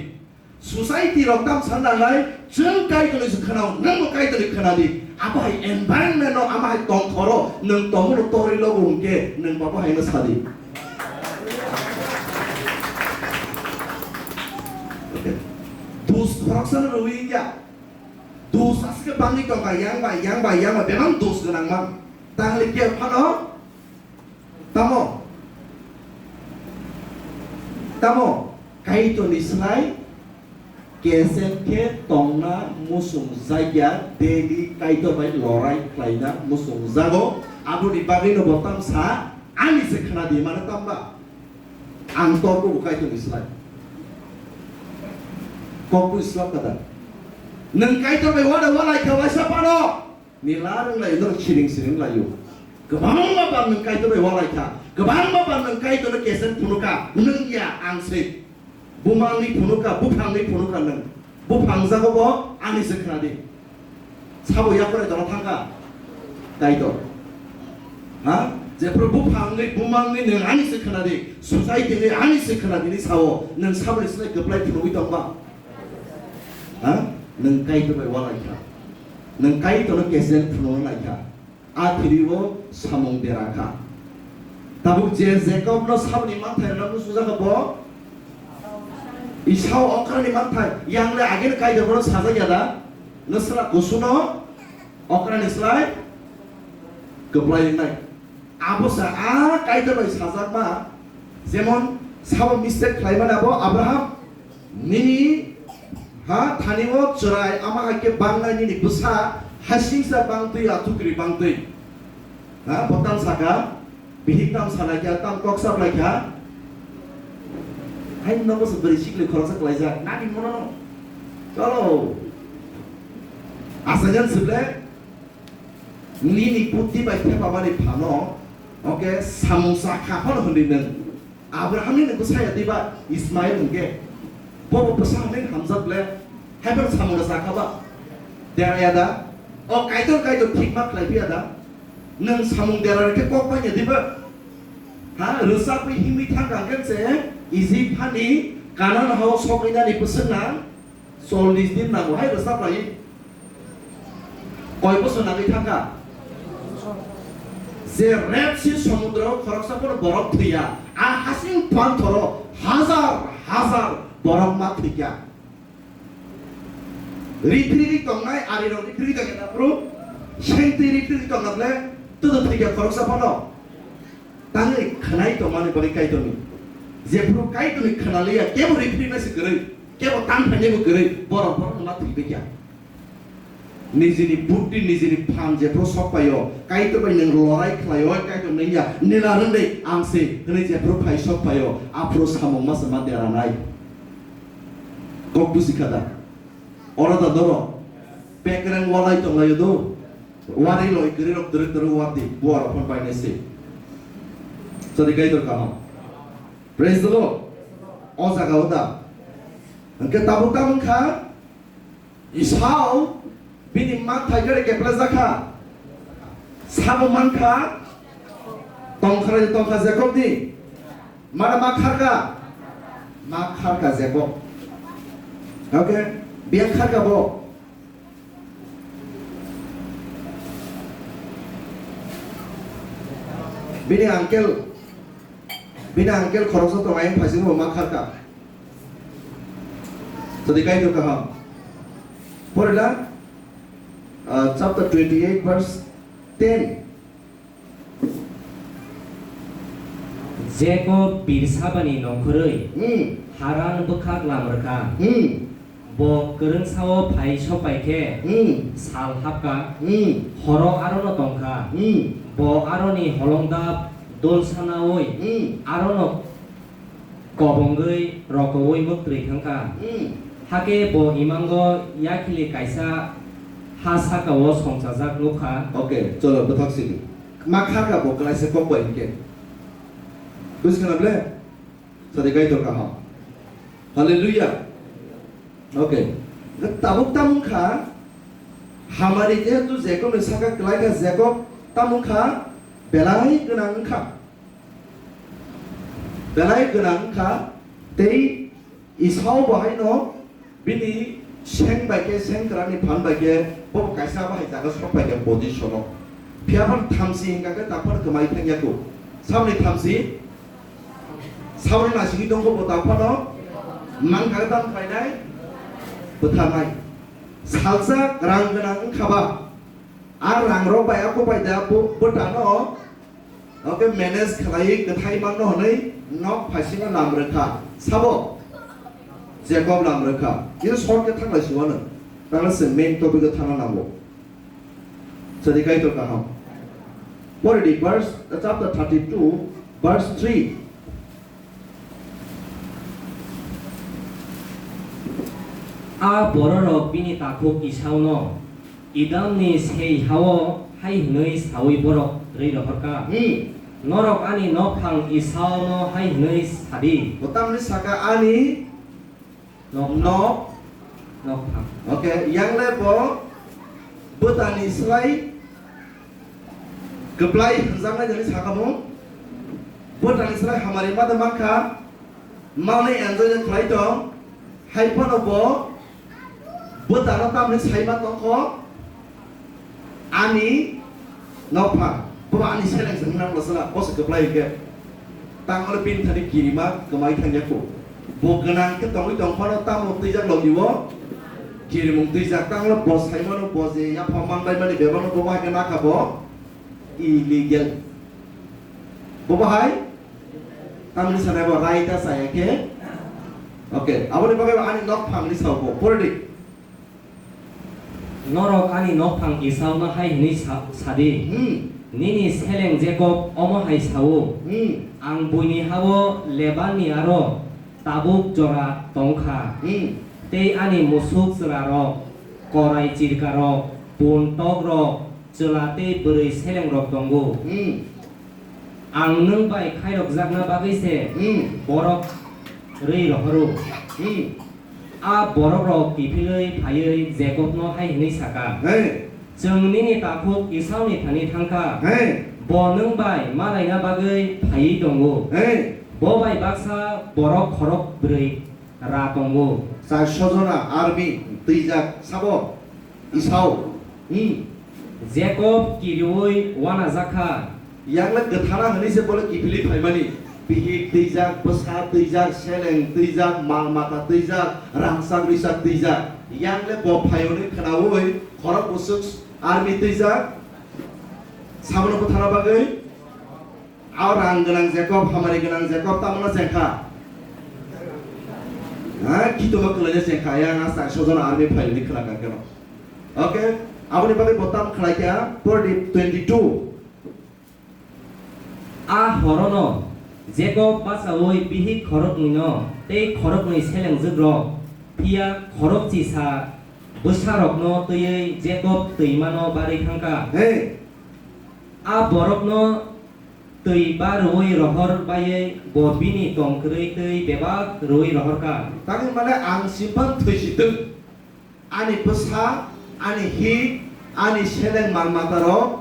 Society rok tam sanangnai, chwng Kaitorni se khwnao, nwngbo Kaitorni khwnadi. Abo hai environment no, abo hai tongkhoro, nwng tongmano torwi logo hwnkhe, nwng babo haino sadi. Dus khoroksano rwui wngya. Dus aswk bangwi tongkha, yang bai, yang bai, yang bai, bebak dus gwnang mang. Tangli khe phano? Tamo? Tamo? Kaitorni slai Kesem khe tongna muchungjakya, daily Kaitor bai lorai khlaina muchungjago. Aboni bagwino bo tamsa ani se khwnadi, mane tamba? Ang torbo bo Kaitorni slai. Kokbo Islam kada. Nwng Kaitor bai wada walai kha waisa phano. Nila rwnglai norok siring siring laio. Kwbangma bar nwng Kaitor bai walai kha. Kwbangma bar nwng Kaitorno kesem phunukha. Nwng ya ang se. Bumangni phunukha, buphangni phunukha nwng. Buphang jago bo ani se khwnadi. Sabo yakhrai dona thangkha. Kaitor. Ha? Jephru buphangni, bumangni nwng ani se khwnadi. Society ni ani se khwnadi ni sao. Nwng saboni slai kwplai phunugwi tongba? Ha? Nwng Kaitor bai walai kha. Nwng Kaitorno kesem phunukna nai kha. A thwiwi bo samung dera kha. Tabuk je Jakobno saboni manthai rwna muchungjak kha bo Esau okrani manthai. Yang le agini Kaitor bono sajak ya da? Nwsra kusuno okrani slai kwplai wngnai. Abo sa a Kaitor bai sajakma, jemon sabo mistake khlaimani abo Abraham, nini ha thani o chwrai ama hai khe bangnai nini bwsa hasingsa bangtwi athukri bangtwi. Ha, bo tam saka, bihik tam salai kha, tam kok saplai kha. Hai nogo se bwrwi sikli khoroksa klaijak, nani mono no. Chalo. Asajan sible, nini putti bai thepamani phano, oke, samung sakha phano hwnwi nwng. Abrahamni nwng bwsaya diba Ismail hwnkhe? Bobo bwsa hwnwi hamjak le, haiphano samungno sakha ba? Deraya da? O Kaitor, Kaitor thik ma khlai phiya da? Nwng samung dera rwkhe kok panya diba? Ha, rwchapwi himwi thang kha hwnkhe se Ijip hani Kanan hao soknani bwswk nang? Chollish din nango hai rwchap lai. Koi bosor nangwi thangkha? Je Red Sea somudro khoroksa phano borok thwiya, a hasing panthoro hazar hazar borok ma thwikha. Riphri ri tongnai, arirok riphri ri tongya naphru, sengtwi riphri ri tongna ble, tudo thwikha khoroksa phano. Tangwi khwnai tongmani bagwi Kaitorni. Jephru Kaitorni khwnaliya, kebo riphri nai se kwrwi, kebo tang phainai bo kwrwi, borok borok ma thwibikya. Nijini buddhi, nijini phan jephru sok paio, Kaitor bai nwng lorai khlaio, Kaitor nwngya, nila rwngdei ang se, hwnwi jephru phai sok paio, aphru samung ma se ma deranai. Kok busi kha da? Oro da doro? Bekreng walai tonglaio do? Wari loi kwrwi rok dwrwk dwrwk wardi, buarok phon bainai se. Sadi Kaitor kaham. Praise the Lord. O jaga o da. Hwnkhe tabuk tamo wngkha, Esau bini manthai gari keplajak kha. Sabo mankha, tongkhra tongkha Jacob ni. Mana ma kharka? Ma kharka Jacob. Okay? Biya kharka bo. Bini uncle, bini uncle khoroksa tong, ayang phaising bo ma kharka. Sadi Kaitor kaham. Porila, uh, chapter twenty-eight, verse ten. Jacob Birsabani nongkhorwi Hmm. Haran bwkhak lam rwkha. Hmm. Bo kwrwngsao phai sokpai khe Hmm. sal hapkha. Hmm. Horo arono tongkha. Hmm. Bo aroni holongdap dol sanaui Hmm. arono kobongwi rokoui mwktwi thangkha. Hmm. Hakhe bo imango yakhili kaisa ha sakao songchajak nukha. Okay, cholo, bwthak sidi. Ma kharka bo kwlaisa kok bai hinkhe. Buji khna ble? Sadi Kaitor kaham. Hallelujah. Okay. Tabuk tamo wngkha, hamari jehetu Jacob ni saka kwlaikha, Jacob tamo wngkha, belai gwnang wngkha. Belai gwnang wngkha, tei Esau bo haino bini seng bai khe, sengkrak ni phan bai khe, bo kaisa bahai jaga sok bai khe position o. Phiya phano thamchi hwnkha khe tak phano kwmai thangya kho. Saboni thamchi, saboni naisingwi tongkho bo tak phano, mankha khe tamo khlainai, bwtharnai. Salsa rang gwnang wngkha ba, a rang rok bai a kok bai da bo, bwtano, oke, manage khlaiwi kwthai mangno hwnwi nok phaisingo lam rwkha. Sabo? Jacob lam rwkha. Kisa short khe thanglai si uanw. Tangla chwng main topic o thangna nango. Sadi Kaitor kaham. Pore di verse, chapter thirty-two, verse three. A bororok bini takhuk Esauno Edomni sei ha-o hai hwnwi saui borok rwi rohorkha, Hmm. "Norok ani nokphang Esauno hai hwnwi sadi." Bo tamni saka ani nok, nok, nokphang. Okay, yang le bo bwtani slai kwplai hwnjaknai hwnwi sakha bo. Bwtani slai hamari ma de mankha, manwi enjoy de khlai tong. Hai phano bo bwtano tamni saima tongkho. Ani nokphang, bo ani seleng se hwnna bwsala, bo se kwplai hwnkhe. Tangmani bini thani kirima kwmai thangya kho. Bo gwnang khe tongwi tong phano tamo twijak logi o kirimung twijak. Tanglo bo saimano bo je yaphang manbai mani bebakno bo bahai khe nakha bo illegal. Bo bahai tamni sanai bo raita chaya khe. Okay, aboni bagwi ani nokphang ni sao bo pore di. Norok ani nokphang Esauno hai hwnwi sa-, sadi, Hmm. "Nini seleng Jakob omo hai sao, Hmm. 'Ang buini ha-o Lebanni aro tabuk jora tong kha, Hmm. tei ani musuk chwlarok, korai chirkarok, pun tokrok, chwla tei bwrwi selengrok tongo. Hmm. Ang nwng bai khairokjakna bagwi se Hmm. borok rwi rohoro.' Hmm. A borokrok kiphilwi phaiwi Jakobno hai hwnwi sa kha, Hey. 'Chwng nini takhuk Esauni thani thang kha. Hey. Bo nwng bai ma laina bagwi phaiwi tongo. Hey. Bo bai baksa borok khorok bwrwi ra tongo.' Char sojona army twijak sabo Esau. Hmm. Jakob kiriui uanajak kha. Yang le kwthana hwnwi se bole kiphilwi phaimani. Bihik twijak, bwsa twijak, seleng twijak, mal mata twijak, rangchak rwchak twijak. Yang le bo phaiwi khwnawi khorok bwswk army twijak. Sabono bwthana bagwi. A rang gwnang Jacob, hamari gwnang Jacob, tamo no chengkha. Ha, khituma kwlaina chengkha, yang a char sojona army phaiwi khwna kha keno. Okay, aboni bagwi bo tam khlai kha, Prodip twenty-two. A horono Jacob bachaui bihik khoroknwino tei khoroknwi selengjwkrok, phiya khorokchisa bwsarokno twiwi Jacob twimano barwi thangkha. Hey. A borokno twi barwi rohor baiwi bo bini tong kwrwi tei bebak rwui rohorkha. Tangwi mane ang simphang thwi si twng. Ani bwsa, ani hik, ani seleng mal matarok,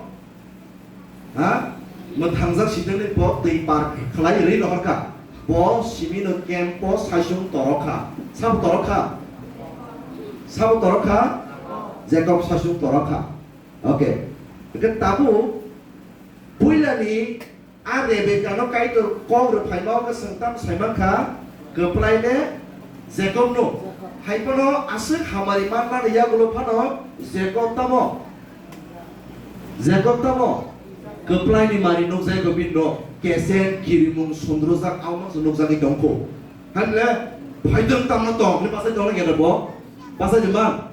ha? Mwthangjak si twngwi bo twi par khlai rwi rohorkha. Bo simino camp-o saisung torokha. Sabo torokha? Sabo torokha? Jacob saisung torokha. Okay. Hwnkhe tabuk puilani a Rebekano Kaitor kok rwphaima o khe swngtam saimankha, kwplai le Jakobno. Hai phano aswk hamari manmani yagulo phano Jakob tamo? Jakob tamo? Kwplaini mari nukjai bo bini rok. Kesen, kirimung, sundrujak, abo mangsa nukjagwi tongkho. Hai le, phaidwng tamo tong, hwnwi bachai tongna khe bo? Bachai di man?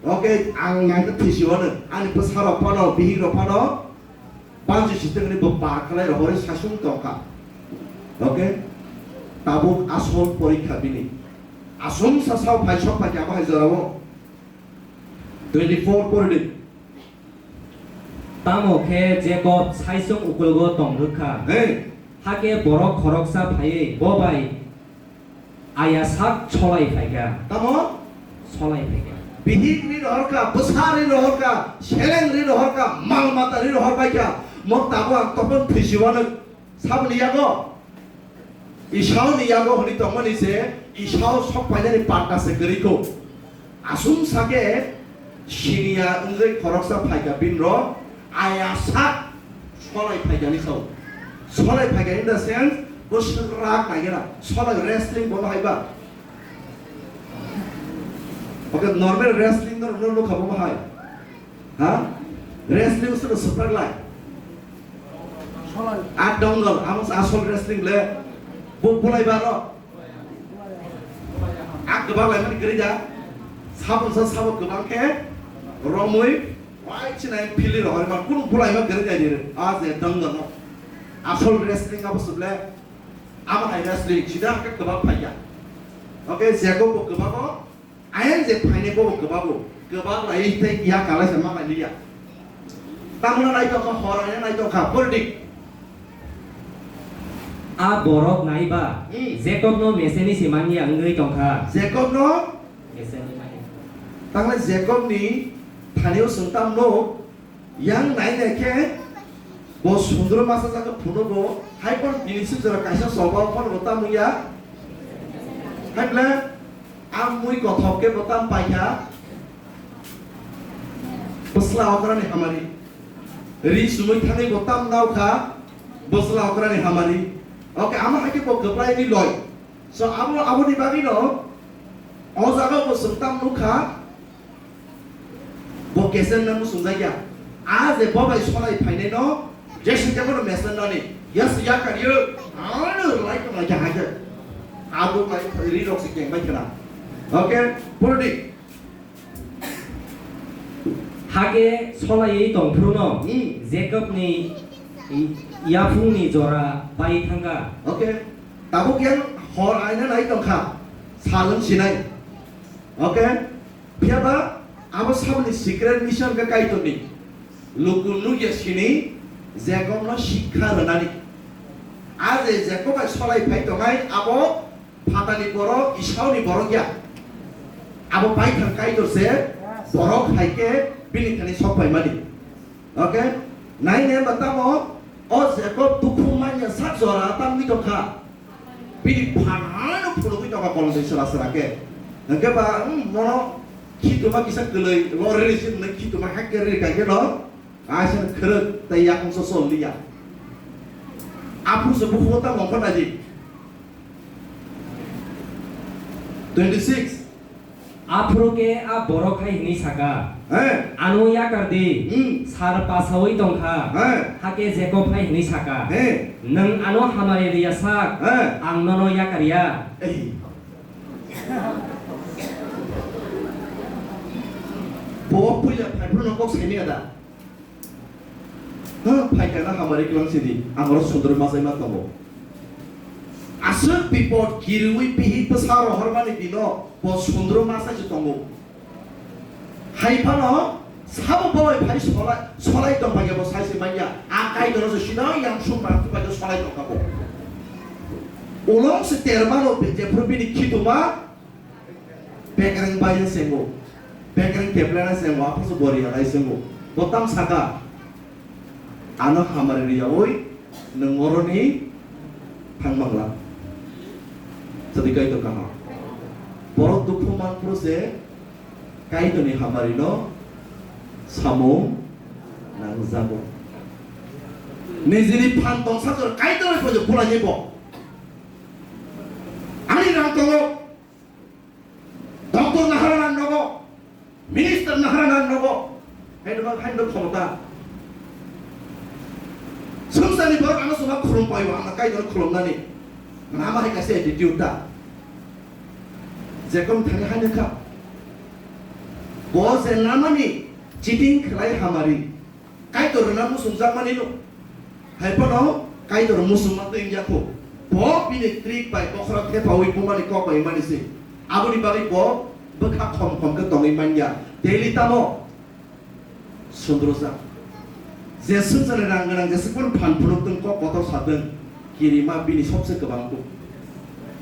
Okay, ang nangkhe thwisi wano. Ani bwsarok phano, bihikrok phano, banchi sitwngni bo pa khlai rohorwi sasung tongkha. Okay? Tabuk asol porikha bini. Asumsa sao phai sok phaikha abo hai jorao. Twenty-four pori di. Tamo khe Jakob saisung ukulgo tong rwkha. Hey. Hakhe borok khoroksa phaiwi bo bai Aiya sak solai phaikha. Tamo? Solai phaikha. Bihik ri rohorkha, bwsa ri rohorkha, seleng ri rohorkha, mal mata ri rohor phaikha. Mo tabuk ang topon phisiwano saboni yago. Isaoni yago hwnwi tongmani se Isao sok painani patna se kwrwikho. Asum sake siniya wngwi khoroksa phaikha bini rok, aiya sak solai phaikha ni sao. Solai phaikha in the sense, bo swkrak naikhe na. Solai wrestling bono haiba. Okay, normal wrestling no, no, no, khabo hai. Ha? Wrestling se swkrak lai. A dongal, amo asol wrestling le. Bo bulai baro. A kwbang laimani kwrwi da. Sabon sa sabo kwbang khe romwi wai chinai philwi rohorma kunu bulaima kwrwi da ni. A je dangdang no. Asol wrestling abo suble. Abo hai wrestling sida khe kwbang phaiya. Okay, Jacob bo kwbang o. Ayang je phainai bobo kwbago, kwbak lai tei ya kalai se ma lai liya. Tamuna nai tongkha, hor aina nai tongkha, politik. A borok naiba, Hmm. Jacob no meseni se manya wngwi tongkha. Jacob no? Meseni manya. Tangle Jacob ni thani o sungtam no, Yang nai nai khe bo sundro masa jaga phuno bo hai pon bini swijora kaisa soba o pon bo tamo ya. Hai ble a mui kothok khe bo tam paikha. Bwsla okrani hamari. Ri sumui thangwi bo tam naukha. Bwsla okrani hamari. Oke, amo hai khe bo kwplai ni loi. So abo, aboni bagwi no o jaga bo chwng tam nukha. Bo kesen na muchungjak ya. A je bo bai solai phainai no, Jason Jacob no mesen nani. Yes, ya kariyo. Ano lai ko lai ha ke. Abo bai ri rok se keng bai khana. Okay, purdi. Hake solaiwi tongphuru no, Hmm. Jacob ni yaphung ni jora pai thangkha. Okay. Tabuk yang hor aina nai tongkha. Salwng sinai. Okay. Phiya ba abo saboni secret mission khe Kaitorni. Luku nukya sini Jakobno sikha rwnani. A je Jakob bai solai phai tongnai abo phatani borok, Isauni borok ya. Abo baithang Kaitor se borok hai khe bini thani sok phaimani. Okay? Nai ne ba tamo o Jakob dukhu manya sak jora tangwi tongkha. Bini phanano phunugwi tongkha kolomtwi sera sera khe. Hwnkhe ba, hmm, mono khituma kisa kwlwi, lo riri si hwnwi khituma hakke riri kai khe no, kaisa khwrwk tei yakung so sol liya. Aphuru se bukhuk ta mongkho nai di. Twenty six. Aphuru khe a borok hai hwnwi saka, He. Ano yakar di, Hmm. sar pasaui tong kha. He. Hakhe Jakob hai hwnwi saka, He. Nwng ano hamari rw ya sak, He. ang nono yakar ya. Ei. Bo puila phaiphuru no kok saimaya da? Ha, phaikha na hamari kwlang sidi, ang oro sundrwi ma saima tongo. Aswk bipot kiriui bihik bwsa rohormani dino bo sundrwi ma sai se tongo. Hai phano sabo bo bai phai solai, solai tong bai bo sai se manya. A Kaitorno se sino yang sum rak tu bai solai tong kha bo. Ulong se termano jephru bini khituma Bekereng bai sengo, bekereng keplena sengo, aphuru bo rwya lai sengo. Bo tam saka, ano hamari rwyaui nwng oroni thang mangla. Sadi Kaitor kaham. Borok dukhu man phuru se Kaitorni hamari no samung nangjago. Nijini phan tongsa jora Kaitor bai poito bulai bo. Ani rang tongo. Doctor nahara nan nogo, minister nahara nan nogo, hai nogo, hai nogo khomota. Swngcharni borok ano swngma khulum paio, ano Kaitor khulumnani. Lama hai kaisa attitude ta. Jekom thani hai nokha. Bo je lamani cheating khlai hamari. Kaitor rwna muchungjakmani no. Hai phano Kaitor muchungma twi wngya kho. Bo bini trik bai bokhorok thepaui bumani kok bai mani se. Aboni bagwi bo bwkha khom khom khe tongwi manya. Daily tamo sundrojak. Je swngcharni rang gwnang jesukmani phan phunuk tong kok kotor sadwng. Kirima bini sobse kwbang kuk.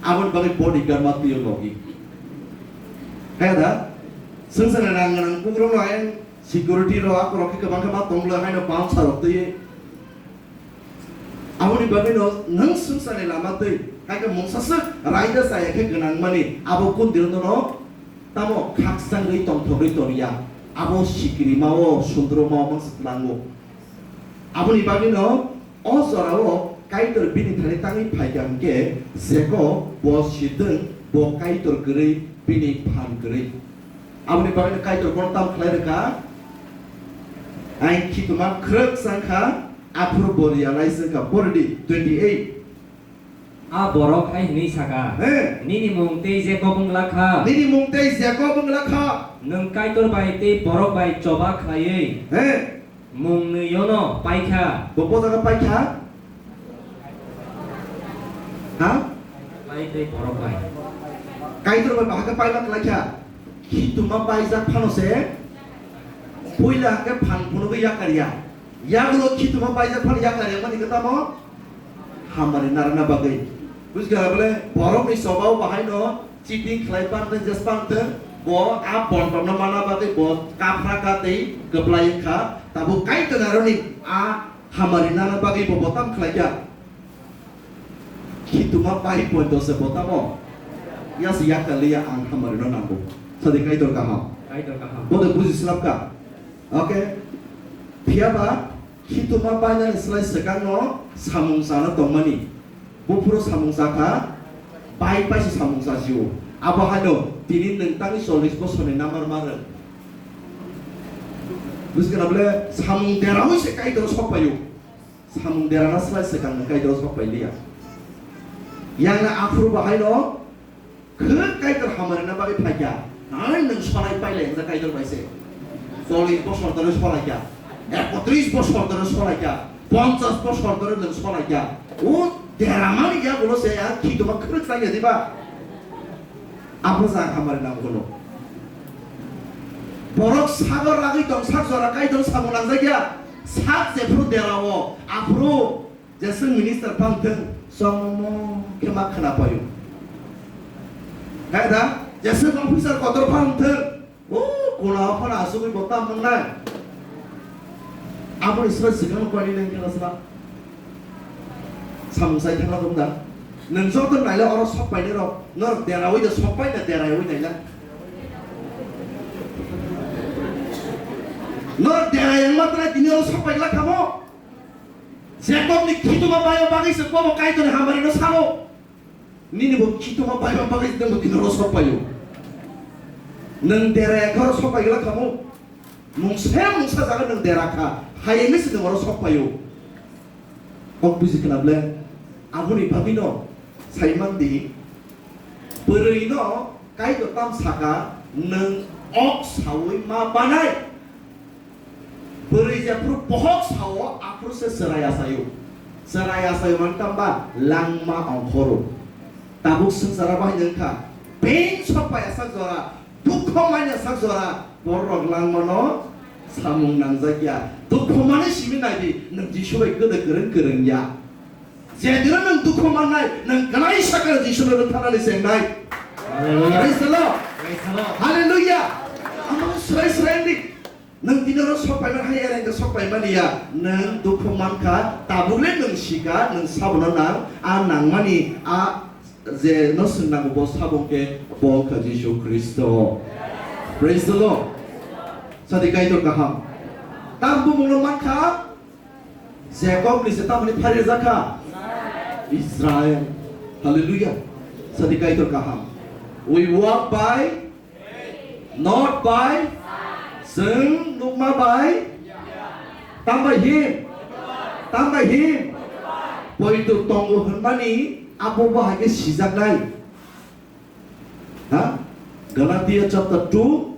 Aboni bagwi bodyguard ma twiyo logi. Kaya da? Swngcharni rang gwnang kukrok no ayang Security rok akorok khe kwbang khe ma tong bwlai haino bouncer rok twiwi. Aboni bagwino nwng swngcharni lama twi, hai khe mungsa swk raida chaya khe gwnang mani, abo kundino no tamo khakchangwi tongthokgwi tongya, abo sikirima o sundruma o mangsa tlango. Aboni bagwino O jorao Kaitor bini thani tangwi phaikha hwnkhe, Jakob bo sidwng, bo Kaitor kwrwi, bini phan kwrwi. Aboni bagwino Kaitor bono tamo khlai rwkha? Ang khituma khwrwk chang kha, aphuru bo realize wng kha. Pori di, twenty eight. A borok hai hwnwi saka, He. Nini mung tei Jakob wng la kha. Nini mung tei Jakob wng la kha. Nwng Kaitor bai tei borok bai choba khlaiwi. He. Mung nwi-o no paikha. Bo bo jaga paikha? Ha? Pai tei borok bai. Kaitor bai bahai khe paima khlaikha. Khituma paijak phano se. Puila hwnkhe phan phunugwi yakar ya. Yagulo khituma paijak phano yakar ya mani khe tamo? Hamari narwkna bagwi. Bujikha bole borokni chobao bahaino cheating khlai panteng, jes panteng, bo a bontomno mana bagwi bo kaphra ka tei kwplai wngkha. Tabuk Kaitor naroni a hamari nana bagwi bo botam khlaikha. Khituma pai poito se botamo. Yas yakaliya ang hamarino nango. Sadi Kaitor kaham. Kaitor kaham. Bodo buji slapkha. Okay. Phiyaba khituma painani slai swkangno samung chana tongmani. Buphuru samung chakha, pai paisa samung chasio. Abo haino tini nwng tangwi chollish bosorni namar ma rwng. Bujikhana bole samung deraui se Kaitor sok paio. Samung derana slai swkangno Kaitor sok pailiya. Yangna aphuru bahaino Khwrwk Kaitor hamarina bagwi phaikha. Hai nwng solai pailai wngkha Kaitor bai se. Chollish bosor dhori solaikha. Ekotris bosor dhori solaikha. Ponchas bosor dhori nwng solaikha. O deramani yagulo se a khituma khwrwk changya diba? Aphuru jang hamarina hwno. Borok sago ragwi tong sak jora Kaitor samung nangjakya. Sak jephru derao aphuru Jeswk minister phang thung, chongmo khe ma khwna paio. Hai da, jeswk officer kotor phang thung, o kula o phano asugwi bo tam wngnai. Aboni sro sikang koi ni nang khna sna. Samung sai thangna dong da. Nwng joto naila oro sok painai rok, norok deraui da sok pai na deraui naila. Norok derai ang matra tini oro sok pai la khamo. Jakobni khituma baiba bagwi se bobo Kaitorni hamari no sao. Nini bo khituma baiba bagwi se nwng bo tini oro sok paio. Nwng dera ekha oro sok pai gla khamu. Mungsa mungsa jaga nwng dera kha. Hai wngwi se nwng oro sok paio. Kok buji khna ble. Aboni bagwi no sai man di. Bwrwi no Kaitor tam saka, nwng ok saui ma banai. Bwrwi jephru bohok sao, aphuru se chwrai achaio. Chwrai achaio man tamba langma ongkhoro. Tabuk swngchara bahai nwng kha. Pain sok pai asak jora, dukho manya sak jora, borok langmano samung nangjakya. Dukho mani simi naidi, nwng Jisu bai kwdw kwrwng kwrwng ya. Jedino nwng dukhu mannai, nwng kwnai sakha Jisuno rwktharnani chengnai. Hallelujah. Praise the Lord. Praise the Lord. Hallelujah. Amo swrai swrai di. Nwng tini oro sok paimani hai ereng sok paimani ya. Nwng dukhu mankha, tabukle nwng sika, nwng sabono nang, a nangmani, a je no swng nango bo sabo khe bo wngkha Jisu Khristo. Praise the Lord. Sadi Kaitor kaham. Tam bumungno mankha, Jacob ni se tamni phari jakha? Israel. Hallelujah. Sadi Kaitor kaham. We walk by, not by, chwng nukma bai, tam bai him, tam bai him, poito tongo hwnmani abo bo hai khe sijaknai. Ha? Galatia chapter two,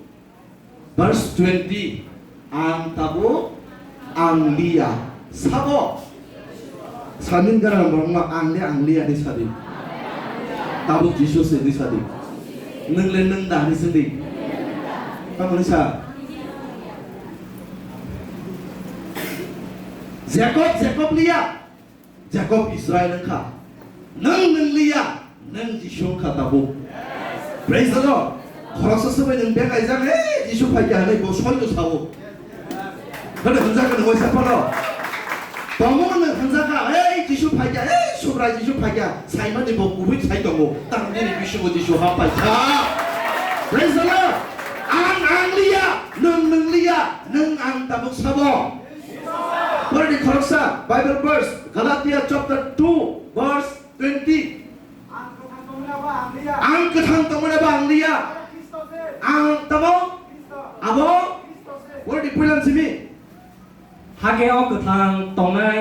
verse twenty, ang tabuk ang liya. Sabo? Samin gana borokno ang le ang liya ni sadi. Tabuk Jisu se ni sadi. Nwng le nwng da ni sadi. Tamoni sa? Jacob, Jacob liya. Jacob Israel wngkha. Nwng, nwng liya, nwng Jisu wngkha tabuk. Praise the Lord. Khoroksa swbai nwng bekaijak, "Hey, Jisu phaikha," hinwi bo soino sao. Hwno hwnjakha nwng waisa phano. Tongmungno nwng hwnjakha, "Hey, Jisu phaikha, hey, Subrai Jisu phaikha," saimani bo kubui sai tongo. Tang nini bisingo Jisu happaikha. Praise the Lord. Ang, ang liya, nwng, nwng liya, nwng ang tabuk sabo. Pore di khoroksa Bible verse, Galatia chapter two, verse twenty. Ang kwthang tongmani abo ang liya. Ang kwthang tongmani abo ang liya. Abo Khristo se. Ang tamo? Khristo. Abo? Khristo se. Pore di puilam simi. Hakhe o kwthang tongnai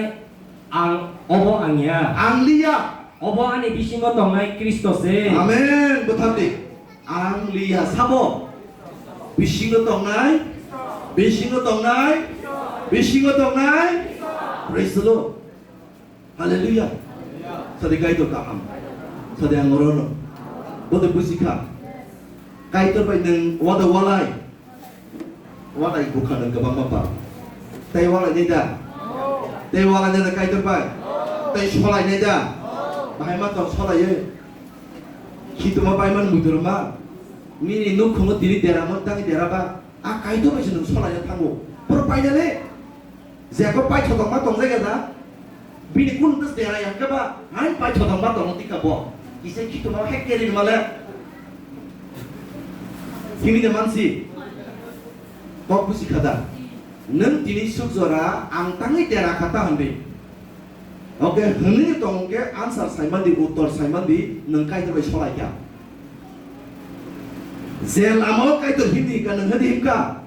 ang obo ang ya. Ang liya. Obo ani bisingo tongnai Khristo se. Amen. Bwthar di. Ang liya sabo. Bisingo tongnai. Bisingo tongnai. Bisingo tongnai. Praise the Lord. Hallelujah. Sadi Kaitor kaham. Sadi ang orono. Bodo busikha. Kaitor bai nwng wada walai. Walai bukha nwng kwbangma pal. Tei walai nai da? Tei walai nai da Kaitor bai? Tei solai nai da? Bahai ma tong solai ye. Khituma bai man muitor ma. Nini nuk khungo tini dera mon tangi dera ba. A Kaitor bai se nwng solai ya thango. Poro pai nai le. Jacob paithotokma tongjak ya da? Bini kunu tei dera ya hwnkhe ba, hai paithotokma tongo tika bo. Kisa khituma hai keri male. Himine mansi. Kok busi kha da? Nwng tini suk jora ang tangwi dera kha ta hwnwi. Oke, hwnwi tong khe answer saimandi, uttor saimandi, nwng Kaitor bai solai kha. Je lama o Kaitor himdi himkha, nwng hadi himkha.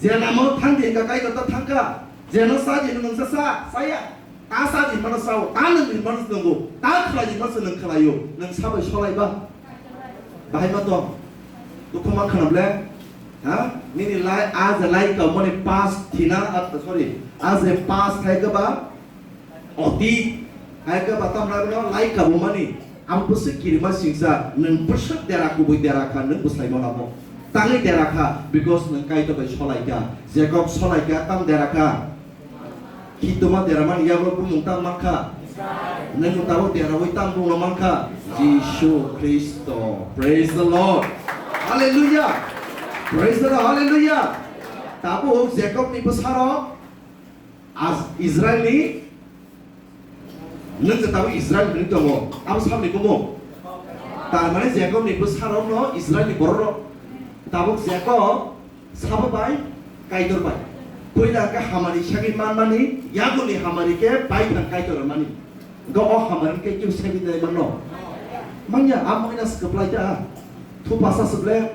Je lama o thang di hwnkha, Kaitor ta thang kha. Je no sa di hwnkha, nwng sa sa, sa ya. Ta sa di hwnkha, no sa o. Ta nwng di hwnkha, no nwng o. Ta khlai di hwnkha, nwng khlai o. Nwng sa bai solai ba? Bahai ma tong. Dukhu man khana ble? Ha? Nini lai, a je lai ka mani past thina, ah, sorry. A je past thai ka ba? Oti, hai khe ba tamna no lai kabumani, ang bwswk kirima singsa, nwng bwswk dera kubui dera kha, nwng bwsai mano bo. Tangwi dera kha, because nwng Kaitor bai solai kha. Jacob solai kha, tang dera kha. Khituma dera mani yago bumung tang man kha. Nwng tabuk dera wi tang bumung man kha. Jisu Khristo. Praise the Lord. Hallelujah. Praise the Lord. Hallelujah. Tabuk Jacob ni bwsarok As-, Israel ni, nwng je tabuk Israel hwnwi tongo, abo saboni bumung. Tar mane Jacob ni bwsarokno Israel ni bororok. Tabuk Jacob sabo bai Kaitor bai. Puila khe hamari segwi manmani, yagulni hamari khe baithang Kaitor rwmani. Hwnkhe o hamari khe chwng segwi nai mano? Manya, a manya se kwplai ta. Thupasa se ble,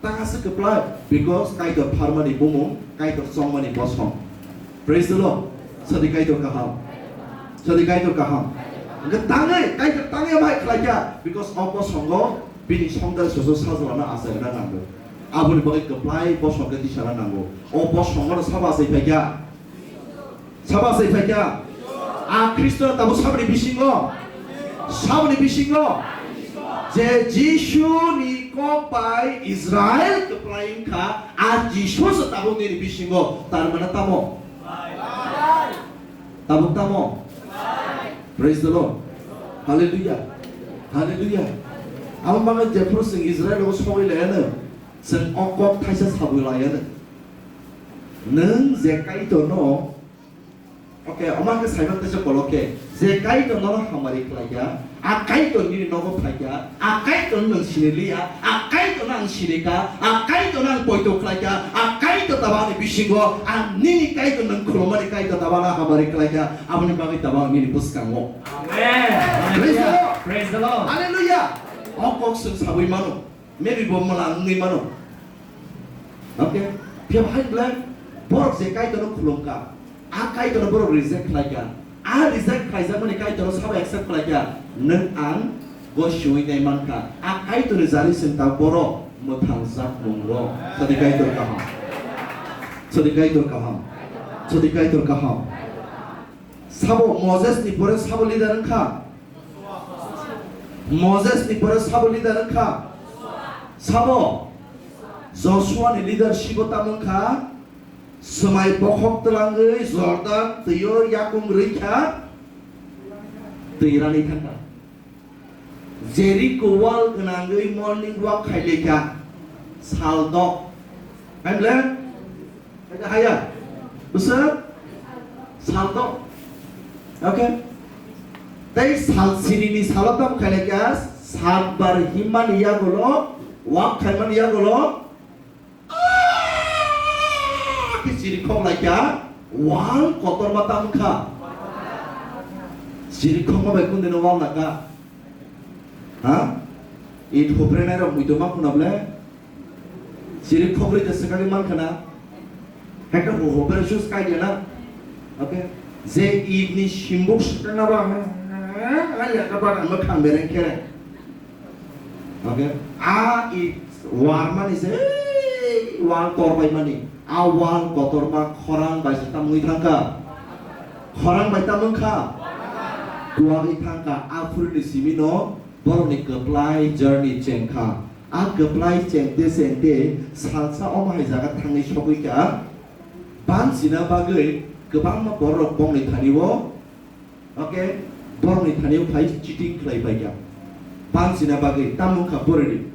ta se kwplai. Because Kaitor pharmani bumung, Kaitor chongmani bosong. Praise the Lord. Sadi Kaitor kaham. Sadi Kaitor kaham. Hwnkhe tangwi, Kaitor tangwi amai khlai kha. Because o bosongo bini songdar soso sajlana achairwna nango. Aboni bagwi kwplai bosong khe tisana nango. O bosongono sabo achai phai kha. Sabo achai phai kha. A Khristo tabuk saboni bisingo. Saboni bisingo. Je Jisu ni kok bai Israel kwplai wngkha. A Jisu se tabuk nini bisingo. Tar mane tamo? Tabuk tamo? Praise the Lord. Hallelujah. Hallelujah. Amo bagwi jephuru chwng Israel o sogwi laiya no, chwng o kok thaisa sabwi laiya no. Nwng je Kaitor no, okay, omo khe saiman teisa kolok khe, je Kaitor no hamari khlai kha, a Kaitor nini nogo phai kha, a Kaitor nwng sini liya, a Kaitor no ang sini kha, a Kaitor no ang poito khlai kha, a Kaitor taba ani bisingo, a nini Kaitor nwng khulumani Kaitor taba no hamari khlai kha, aboni bagwi taba ang nini bwskango. Amen. Praise the Lord. Praise the Lord. Hallelujah. O kok chwng sabwi mano. Maybe bo mwla wngwi mano. Okay? Phiya hai ble borok je Kaitorno khulumkha, a Kaitorno borok reject khlaikha. A reject khlaijakmani Kaitorno sabo accept khlaikha. Nwng ang go siwi nai mankha. A Kaitorni jari sengta borok mwthangjakmungo. Sadi Kaitor kaham. Sadi Kaitor kaham. Sadi Kaitor kaham. Sabo Moses ni pore sabo leader wngkha? Moses ni pore sabo leader wngkha? Sabo Joshua ni leadership o tamo wngkha? Swmai bokhok twlangwi Jordan twi o yakung rwi kha, twi rani thangkha. Jericho wall gwnangwi morning walk khailai kha sal dok. Hai ble? Hai kha haya? Bwswk? Sal dok. Okay? Tei sal sinini salo tamo khailai kha, satbar himmani yagulo, walk khaimani yagulo, Khe chirikhok lai kha, wal kotorma tamo kha. Chirikhokma bai kundino wal naka? Ha? It hoprenai rok muitu ma khuna ble? Chirikhok rwi je swkagwi man khana? Hekhe ho hopre sus kai dia na? Okay? Je it ni simbuk swkang na ba, ha, ya ka ba na ma khang bereng khere. Okay? A i wal mani se, ei, wal tor bai mani. A wal kotorma khorang bai se tamwi thangkha. Khorang bai tamung kha. Kuagwi thangkha. A phuruni simi no borokni kwplai journey chengkha. A kwplai chengte chengte salsa omo hai jaga thangwi sogwi kha. Bansina bagwi kwbangma borok bongni thani o Okay, borokni thani o phai cheating khlai pai kha. Bansina bagwi tamo wngkha poredi.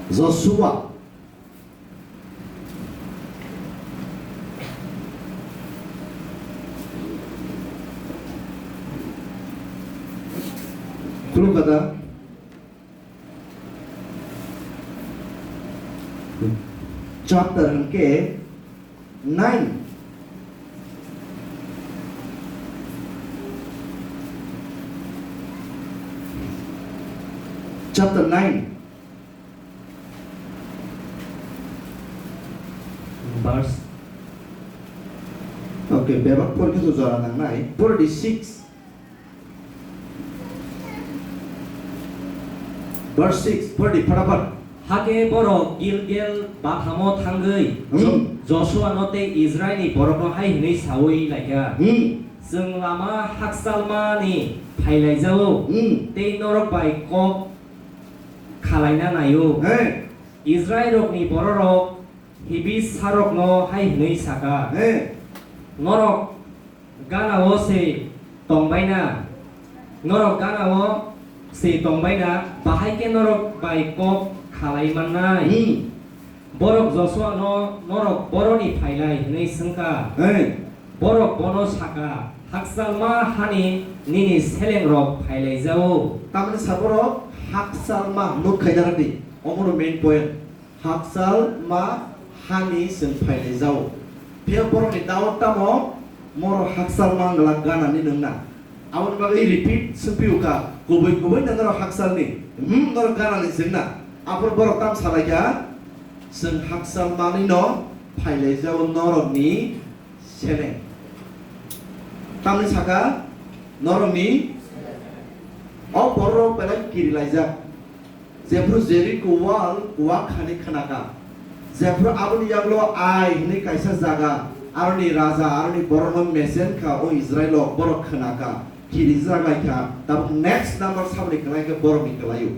Joshua. Khulukada. Chapter hwnkhe nine. Chapter nine. Verse. Okay, bebak porikhe to jora nangnai. Poredi six. Verse six, poredi phataphot. Hakhe borok Gilgal bathamo thangwi Hmm. Jo-, Joshua no tei Israilni borokno hai hwnwi saui laikha, Hmm. "Chwng lama hakchalmani phailaijao Hmm. tei norok bai kok khalaina naio. Hey. Israilrokni bororok Hibisarokno hai hwnwi sakha, Hey. Norok ganao se tongbaina, norok ganao se tongbaina, bahai khe norok bai kok khalai mannai?" Hmm. Borok Josuano, "Norok boroni phailai?" hwnwi swngkha. Hey. Borok bono sakha, "Hakchalma hani nini selengrok phailaijao." Tamni sa borok hakchalma nuk khaina rwdi. Omono main point. Hakchalma Hani chwng phailai jao. Phiya borokni Daud tamo, moro hakchal mangla ganani nwngna. Aboni bagwi repeat swngphiu kha, kubui kubui no norok hakchalni, hmm, norok ganani chwngna. Aphuru borok tam salai kha, chwng hakchal manwi no phailai jao norokni seleng. Tamni saka norokni o borok belai kirilaijak. Jephru Jeriko wall kuwak khani khwnakha, jephru aboni yagulo Ai hwnwi kaisa jaga, aroni raja, aroni borokno mechen kha, o Israilo borok khwnakha, khirijak lai kha. Tabuk next number saboni kwlai khe borokni kwlaio.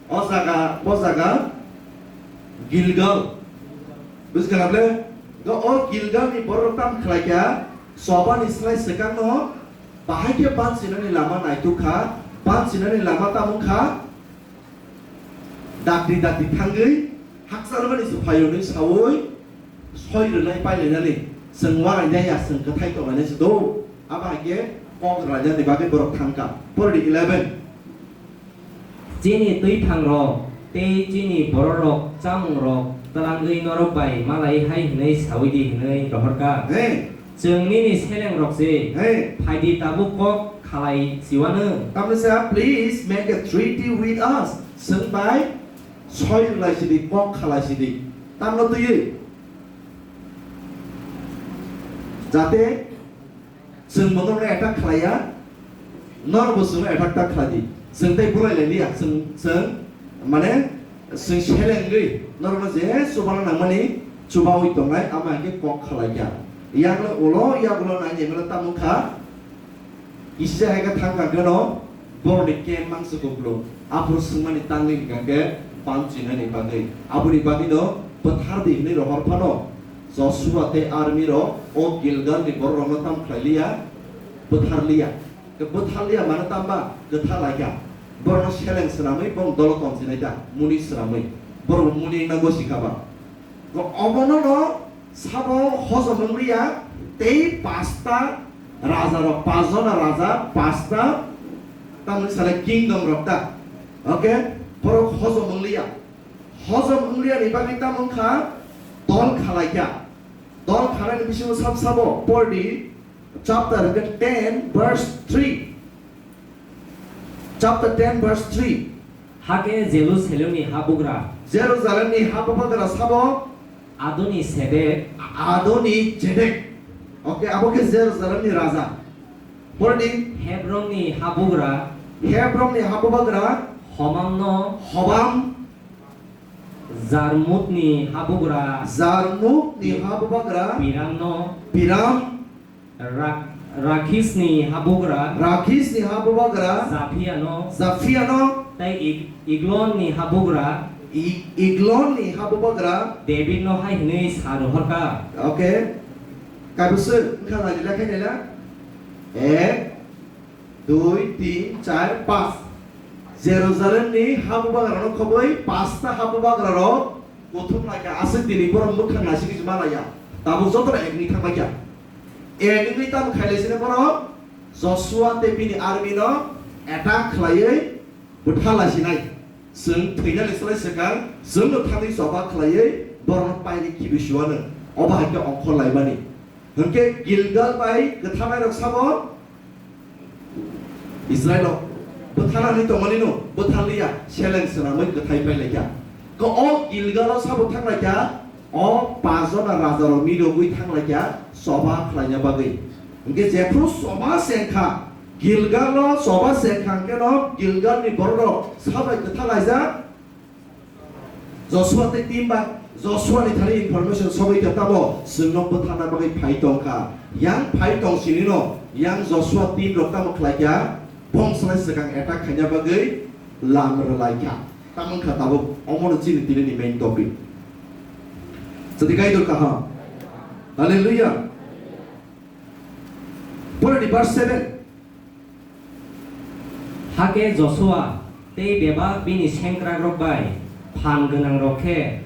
O jaga, bo jaga Gilgal. Bujikha na ble? O Gilgalni borok tam khlai kha, chobani slai swkangno bahai khe banchinani lama naituk kha, banchinani lama tamo wng kha, dakti dakti thangwi hakchalmani se phaio hwnwi saui soi rwnai pailainani chwng uanainai ya, chwng kwthai tonglainai se do. Abo hai khe kok rwlainani bagwi borok thang kha. Pordi eleven. Chini twiphangrok tei chini bororok chamungrok twlangwi norok bai malai hai hwnwi saui di hwnwi rohor kha. Hey. Chwng nini selengrok se, hey, phaidi tabuk kok khalai siwano. Tamni sa, please make a treaty with us. Chwng bai soi rwlai sidi, kok khalai sidi. Tamno twiwi. Jate chwng bo norokno attack khlaiya, norokbo chwngno attack ta khlai di. Chwng tei bulai lai liya, chwng, chwng, mane, chwng selengwi norokno je chubana nangmani chubaui tongnai, amo hai khe kok khlai kha. Yakno ulo, yak ulo nai nai mano tamo kha, kisa hai khe thang kha kheno, borokni camp mangsa kuplung. Aphuru swngmani tangwi hwnkha khe, banchinani bagwi. Aboni bagwino bwthar di hwnwi rohor phano, Joshua tei army rok o Gilgal ni borok rokno tam khlai liya, bwthar liya. Khe bwthar liya mano tamba kwtha lai kha. Borokno seleng swnamwi bong dolo tong sinai ta, muni swnamwi. Borok muni wngna gosi kha ba. Obono no sabo hojom wng liya, tei pasta raja rok, pas jona raja, pasta, tamni sale kingdom rok ta. Okay? Borok hojom wng liya. Hojom wng liya ni bagwi tamo wng kha dol khalai kha. Dol khalai ni bisingo sab sabo pordi chapter ten verse three. Chapter ten verse three. Hakhe Jerusalemni habugra. Jerusalemni habugra sabo Adoni Sedek. Adoni Zedek. Okay, abo khe Jerusalemni raja. Pordi. Hebronni habugra. Hebronni habugra. Homamno. Hobam. Jarmutni habugra. Jarmutni habugra. Piramno. Piram. Ra-, Rakhisni habugra. Rakhisni habugra. Japhiano. Japhiano. Tei Ig-, Iglonni habugra. I-, Iglonni habugra. Davidno hai hwnwi sa rohorkha. Okay. Kaibwswk wngkha nai lekha nai la. Ek, dui, tin, char, pas. Jerusalemni habugrarokno khobwi pasta habugrarok kuthum lai kha, aswk tini borok mwkhang naisingwi se ma laiya. Tabuk jotono ek wngwi thang lai kha. Ek wngwi tamo khai lai sini borok Joshua tei bini army no attack khlaiwi bwtha lai sinai. Chwng thwinani slai swkang chwngno thangwi choba khlaiwi borokno pairi khibi suwano. Obo hai khe ongkhor laimani. Hwnkhe Gilgal bai kwtharnairok sabo Israilo bwtharnani tongmanino bwtharliya, seleng swnamwi kwthai pai laikha. Khe o Gilgalo sabo thang laikha, o pas jona rajarok mirogwi thang laikha choba khlaina bagwi. Hwnkhe jephru choba chengkha, Gilgalo choba chengkha hwnkhe no Gilgalni bororok sabai kwtha laijak, Joshua tei team bai Joshua ni thani information sogwi kha tamo chwngno bwtharna bagwi phai tongkha. Yang phai tong sinino, yang Joshua team rok tamo khlai kha, bongsolai swkang attack khaina bagwi lam rwlai kha. Tamo wngkha tabuk omono chini tini ni main topic. Jadi kaitor kaham. Hallelujah. Pore di verse seven. Hakhe Joshua tei bebak bini sengkrakrok bai phan gwnangrok khe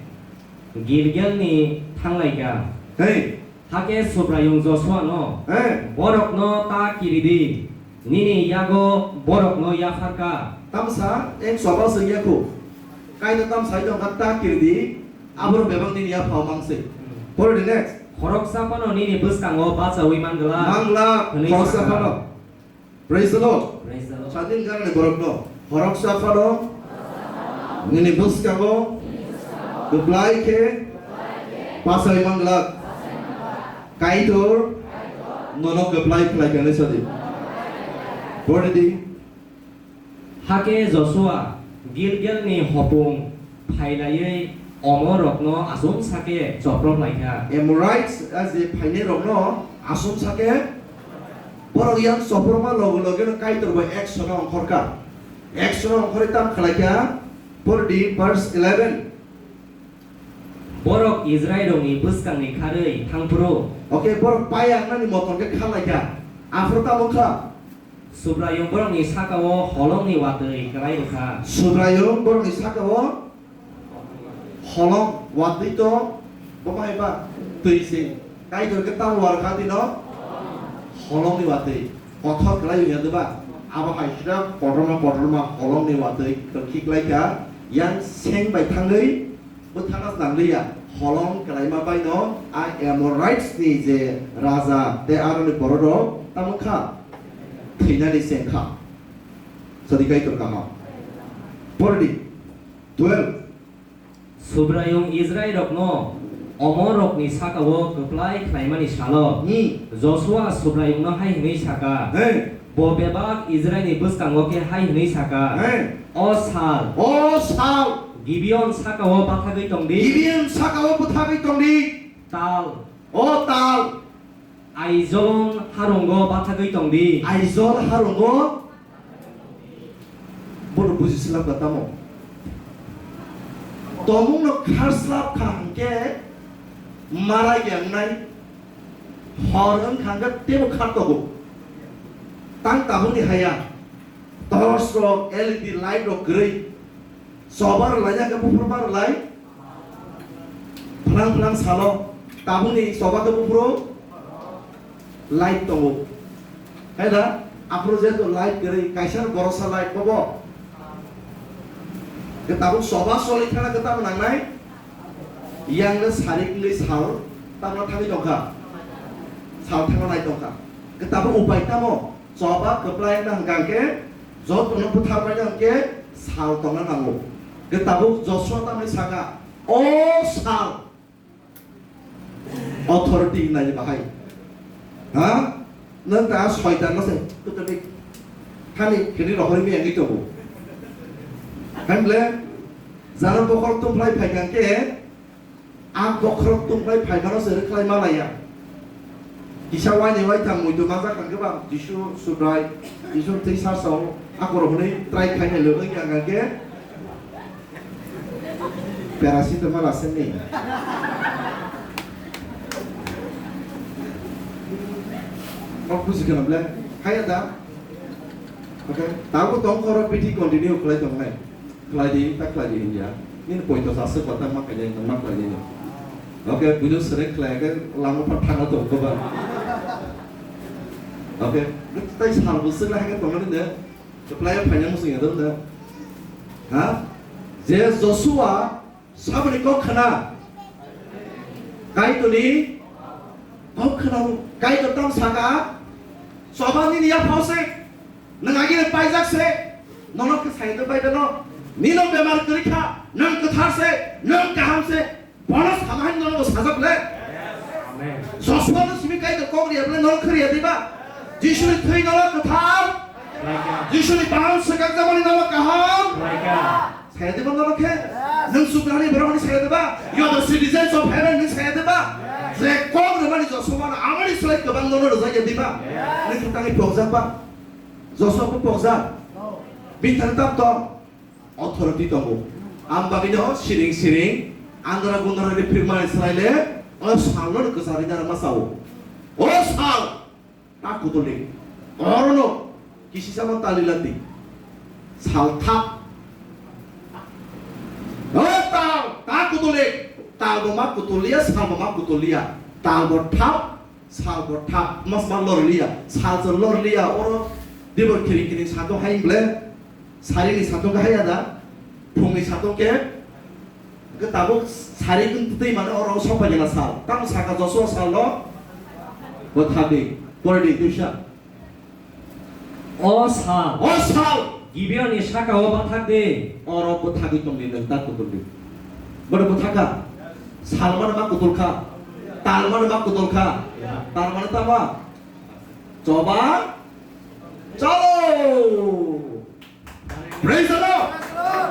Gilgalni thang lai kha. Hey. Hakhe Subraiyung Joshua-no, hey, borokno ta kiri di, nini yago borokno yaphar kha. Tamsa eng choba se yakhu. Kaino tamsai tong kha ta kiri di, aborok bebak nini yaphao mang se. Pore di next. Khoroksa phano nini bwskango bachaui man glak. Man glak, hwnwi khoroksa saka. Phano. Praise the Lord. Praise the Lord. Sadin ganani borokno. Khoroksa phano nini bwskango kwplai khe bachaui man glak. Kaitor nono kwplai khlai kha hwnwi sadi. Pore di. Hakhe Josua Gilgalni hopung phailaiwi omorokno aswk sakhe choprok lai kha. Amorites a je phainairokno aswk sakhe borok yang choprokma loge loge no Kaitor bo action o ongkhor kha. Action o ongkhorwi tam khlai kha. Pore di verse eleven. Borok Israilrokni bwskangni kharwi thang phuru. Okay, borok paya wngnani motom khe kha lai kha. Aphuru tamo kha. Subraiyung borokni saka-o holongni watwi kwlai rw kha. Subraiyung borokni saka-o holong watwi to bo bahai ba twi se. Kaitor khe tamo war kha tino holongni watwi. Kothok kwlai wngya de ba? Abo hai sida kotorma kotorma holongni watwi kwrwkhi kwlai kha. Yang seng bai thangwi bwthana nang liya. Holong kwlaima bai no a Amorites ni je raja tei aroni borok rok tamo kha. Thwinani chengkha. Sadi Kaitor kaham. Pore di twelve. Subraiyung Israilrokno omorokni saka-o kwplai khlaimani salo Hmm. Josua Subraiyungno hai hwnwi saka, Hey. Bo bebak Israilni bwskango khe hai hwnwi saka, Hey. O sal, O sal. Gibeon saka-o bathagwi tong di. Gibeon saka-o bwthagwi tong di. Tal. O tal. Aijolon harungo bathagwi tong di. Aijol harungo bono buji slap kha tamo. Tomungno khar slap kha hwnkhe marai ya wngnai. Hor wng kha hwnkhe teibo khar togo. Tang tabukni haya. Torch rok, L E D light rok kwrwi. Choba rwlai ya khe buphuru ma rwlai. Phlang phlang salo tabukni choba khe buphuru light tongo. Hai da? Aphuru jeto light kwrwi kaisa borosa light bobo. Khe tabuk choba choli thana khe tamo nangnai? Yang le sarik wngwi sal tamo thangwi tongkha. Sal thangna nai tongkha. Khe tabuk upai tamo? Choba kwplai wngna hwnkha hwnkhe, jotono bwtharbaina hwnkhe sal tongna nango. Hwnkhe tabuk Josua tamni saka, "O sal, authority wngnai bahai." Ha? Nwng ta soitanno se, kutoni thani khini rohorwi miyangwi tongo. Hamle, jara bokhorok tungphlai phaikha hwnkhe, A bokhorok tungbai phaimano se rwkhlai ma laiya. Kisa waini waitham muitu manjak hwnkhe ba Jisu Subrai, Jisu twi sarsao akorok hwnwi try khainai lwk wngya hwnkhe paracetamol aswkni. Kok buji kheno ble? Khaya da? Okay, tabuk tong khoro bithi continue khlai tongnai. Khlai di, ta khlai di hinya. Nini poito sa se kota ma khlai di, ma khlai di. Okay, bujo sere khlai ke lama pa thana tong ko ba. Okay, tai sal bu se la ke tong ni de. Khlai phaina musu ya de. Ha? Je Joshua Saboni kok khna. Kaitorni kok khna. Kaitor tam saka. Soba nini yaphao se. Nwng agini paijak se. Nono khe sai do bai dano. Nino bemar kwrwi kha. Nwng kwthar se. Nwng kaham se. Bono sama hai nono sajak le. Amen. Joshua no simi Kaitor kok riya bole nono khriya diba. Jisuni thwi nono kwthar. Laika. Jisuni baham swkak jamani nono kaham. Laika. Saya diba nono khe? Nwng Subraiyungni borok hwnwi saya diba? You are the citizens of heaven hwnwi saya diba? Je kok rwmani Joshua no amoni slai kwbang nono rwjak ya diba? Nwng khe tangwi pokjak ba? Joshua bo pokjak? Bini thani tam tong? Authority tongo. Am bagwi no siring siring andra gundra ni phirmani slai le o salno kwchari dara ma sao. O sal! Ta kutulik. Orono kisisa man tali lati. Sal thap. O tal, ta kutulik. Tal bo ma kutulia, sal bo ma kutulia. Tal bo thap, sal bo thap. Mas ma lorlia, sal jo lorlia. Oro dibor kiri kiri sato hai ble. Sari ni sato ke hai ada. Phung ni sato ke. Hwnkhe tabuk sari wng twtwi mano oro sok pai gana sal. Tamo saka Joshua salo bwthagwi. Pore di, Tuisa. O sal. O sal. Gibeonni saka-o bwthak di. Oro bwthagwi tong di, nwng ta kutul di. Bono bwthak kha. Sal mano ma kutul kha. Tal mano ma kutul kha. Tal mano tama. Choba. Chalo. Praise the Lord.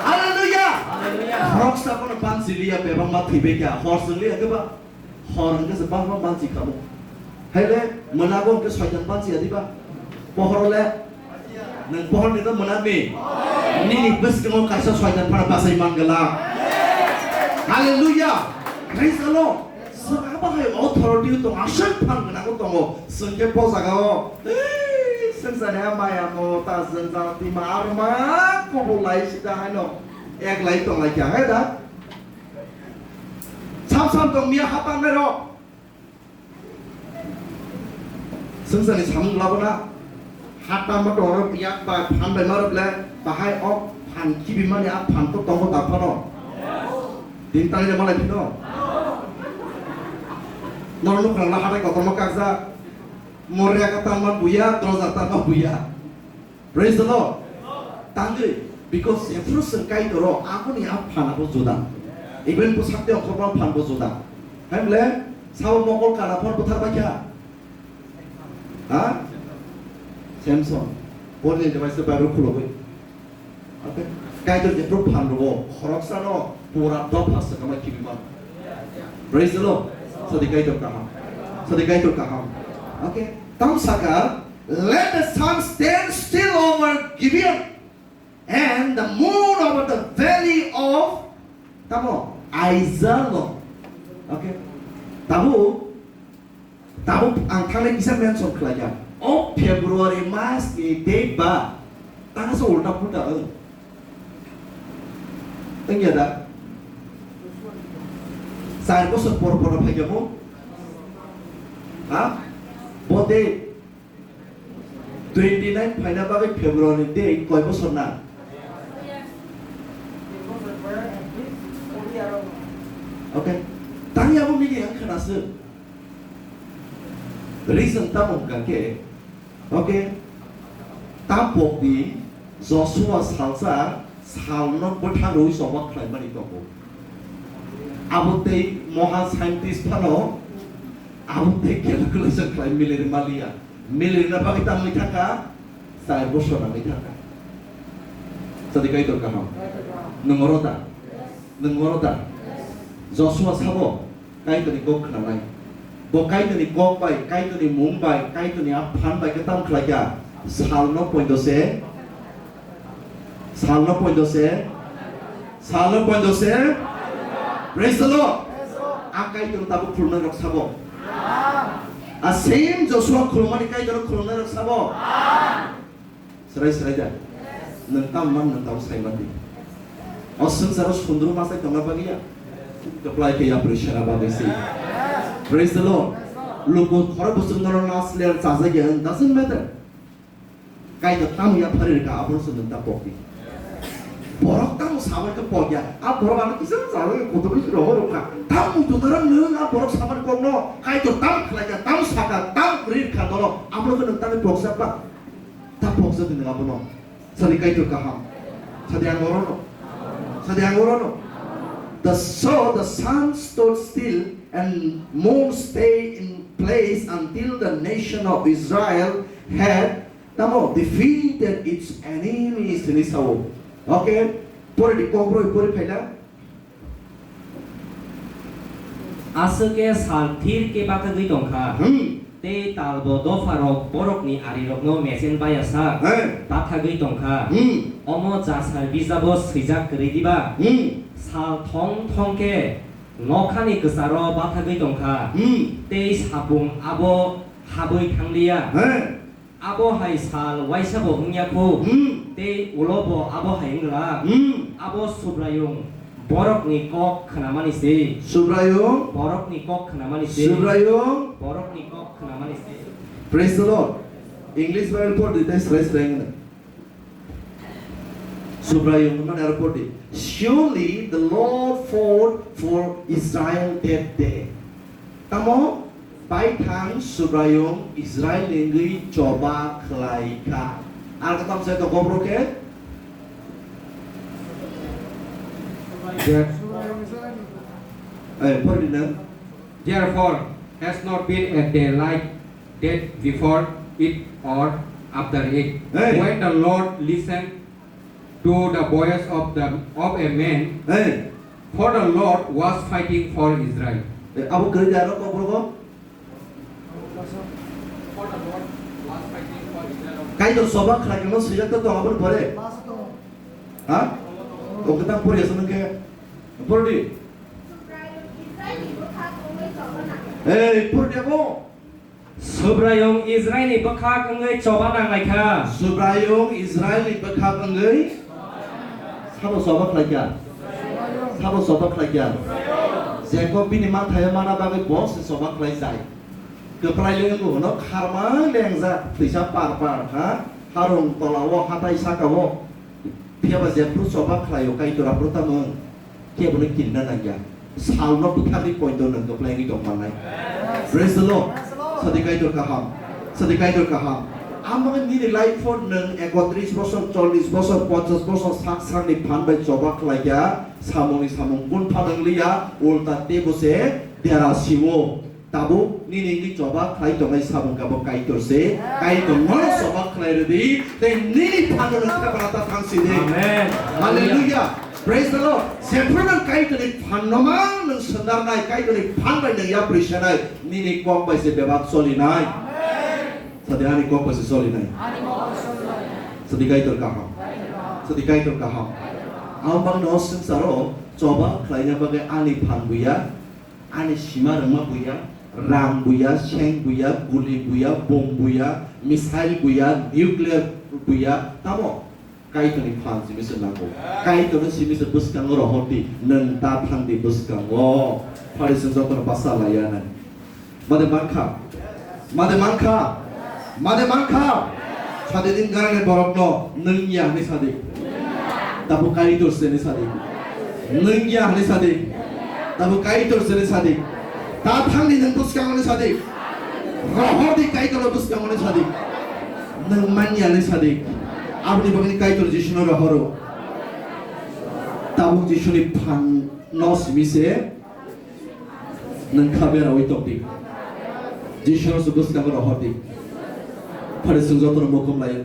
Hallelujah. Hallelujah. Khoroksa bono banchi liya bebak ma thwibai kha. Hor song liya khe ba. Hor hwnkhe se bangma banchi kha bo. Hai le, mwnago hwnkhe soitan banchi ya diba? Pohor le? Nwng pohor ni to mwnami? Nini bwskango kaisa soitan phano bachai man gala. Hallelujah. Praise the Lord. Swkang bahai authority tong aswk phan gwnang tongo. Swngkhe bo jaga o. Ei, swngchani ha maya mo ta jwngjal tima arma kubulai sida haino. Eklai tonglai kha hai da. Sam sam tong miya hapang nai rok. Swngchani samung labona. Hata motor yak ba phan bai marok le bahai ok phan kibi mani a phan to tongo ta phano. Din tani le malai phino. Nor nuk nang la hatai kotor ma kakjak. Morya ka tangma buya, droja tangma buya. Praise the Lord. Tangwi, because jephru chwng Kaitor o, aboni a phan abo juda. Even bwsakte ongkhorma phan bo juda. Hai bole, sao mokol kana phor bwthar bai kha. Ha? Samson. Boni device se Bible khulogwi. Okay? Kaitor jephru phan rwo, khoroksa no pura dopha se kamai khibi man. Praise the Lord. Sadi Kaitor kaham. Sadi Kaitor kaham. Okay? Tam saka, let the sun stand still over Gibeon and the moon over the valley of, tamo, Aijalon. Okay? Tabu, tabu ang thangni kisa mention khlai kha. O February mas ni date ba, tang se ulta pulta wng. Wngya da? Char bosor por por phai kha bo? Ha? Bo date Twenty nine phaina bagwi February ni date koi bosor na? Okay. Tani abo mili ang khana se. Reason tamo hwnkha khe, okay, ta pokdi Joshua salsa salno bwthak rwi chobak khlaimani tongo. Abo tei moha scientist phano abo tei calculation khlai milir maliya. Milir na bagwi tangwi thangkha, char bosor nangwi thangkha. Sadi Kaitor kaham. Nwng oro da? Nwng oro da? Joshua sabo Kaitorni kok khnanai. Bo Kaitorni kok bai, Kaitorni mung bai, Kaitorni a phan bai khe tamo khlai kha? Salno poito se, salno poito se, salno poito se. Praise the Lord. A Kaitor tabuk khulumnai rok sabo. A same Joshua khulumani Kaitor khulumnai rok sabo. Serai serai da. Nwng tamo man nwng tamo sai mandi. O swngcharo sundru masai tongna bagwi ya. Keplai khe yapri sera bagwi se. Praise the Lord. Luku khoro bwswk nono nas ler chajak ya, doesn't matter. Kaitor tamo yaphari rwkha, abono se nwng ta pokdi. Borok tamo sabai khe pokya. A borok ano kisa chajak ya, kotor bai rohor rwkha. Tamo muitu narang nwng a borok sabai kokno Kaitor tamo khlai kha, tamo saka, tamo kwrwi rwkha nono. Abono khe nwng tamo pokjak ba. Ta pokjak di nwng abono. Sadi Kaitor kaham. Sadi ang orono. Sadi ang orono. The, so the sun stood still and moon stayed in place until the nation of Israel had, tamo, defeated its enemies, hwnwi sao. Okay? Pore di, kokbroi pore phaila. Aswk khe sal thir khe bathagwi tong kha. Hmm. Tei talbo dopharok borokni arirokno mechen baya sak He. bathagwi tong kha. Hmm. Omo Jasar bijabo swijak kwrwi diba? Hmm. Sal thong thong khe nokhani kwcharo bathagwi tong kha. Hmm. Tei sapung abo habwi thang liya. He. Abo hai sal waisa bo wngya kho, Hmm. tei ulo bo abo hai wng glak. Hmm. Abo Subraiyung borokni kok khnamani se. Subraiyung. Borokni kok khnamani se. Subraiyung. Borokni kok khnamani se. Praise the Lord. English Bible por di tei srai srai wngna. Subraiyung hwnmani aro pori di, "Surely the Lord fought for Israel that day." Tamo baithang Subraiyung Israilni wngwi choba khlai kha. Ar katam se tongo boro khe? There, Eh, pori di nang. Therefore has not been a day like that before it or after it, Hey. when the Lord listened to the voice of the, of a man, Hey. for the Lord was fighting for Israel. Eh, abo kwrwi da aro kokborok? For the Lord was fighting for Israel. Kaitor choba khlai khe no swijak to tong aboni pore? Ha? O kwtal pori aswk nang khe. Pori di. Ei, pori di abo. Subraiyung Israilni bwkhak wngwi choba nanglaikha. Subraiyung Israilni bwkhak wngwi sabo choba khlaikha. Sabo choba khlaikha. Jakob bini manthaio mana bagwi bo se choba khlaijak. Kwplai le wngwi hwno kharma lengjak, twisa par par, ha? Harung tolao, hatai sakao. Phiya ba jephru choba khlaio Kaitor aphuru tamo wng. Khe bono kirina nangya. Salno bwthagwi poito nwng kwplai wngwi tong mannai. Praise the Lord. Sadi Kaitor kaham. Sadi Kaitor kaham. Amoni nini life-o nwng ekotris bosor, chollis bosor, ponchas bosor sak sakni phan bai choba khlaikha, samungni samung kun phan wngliya, ulta teibo se dera siwo. Tabuk nini wngwi choba khlai tongnai samung khe bo Kaitor se. Kaitor nono choba khlai rwdi, tei nini phano nwng khe bwlata thang sidi. Amen. Hallelujah. Praise the Lord. Jephru nwng Kaitorni phanno mang nwng swndarnai, Kaitorni phan bai nwng yapri sanai, nini kok bai se bebak cholinai. Sadi ani kok bai se cholinai. Sadi Kaitor kaham. Sadi Kaitor kaham. Ang bangno swngcharo choba khlaina bagwi ani phan buya. Ani sima rwngma buya, rang buya, seng buya, guli buya, bom buya, missile buya, nuclear buya, tamo? Kaitorni phan simi se nango. Kaitorni simi se bwskango rohor di, nwng ta thang di bwskango. Phari se jotono basa laiya nai. Made mankha? Made mankha? Made mankha? Sadi din garane borokno, nwng ya hwnwi sadi. Tabuk Kaitor se hwnwi sadi. Nwng ya hwnwi sadi. Tabuk Kaitor se hwnwi sadi. Ta thangni nwng bwskango hwnwi sadi. Rohor di Kaitor bwskango hwnwi sadi. Nwng man ya hwnwi sadi. Aboni bagwi Kaitor Jisuno rohoro. Tabuk Jisuni phan no simi se. Nwng kha berawi tong di. Jisuno se bwskango rohor di. Phari chwng jotono mukhum lai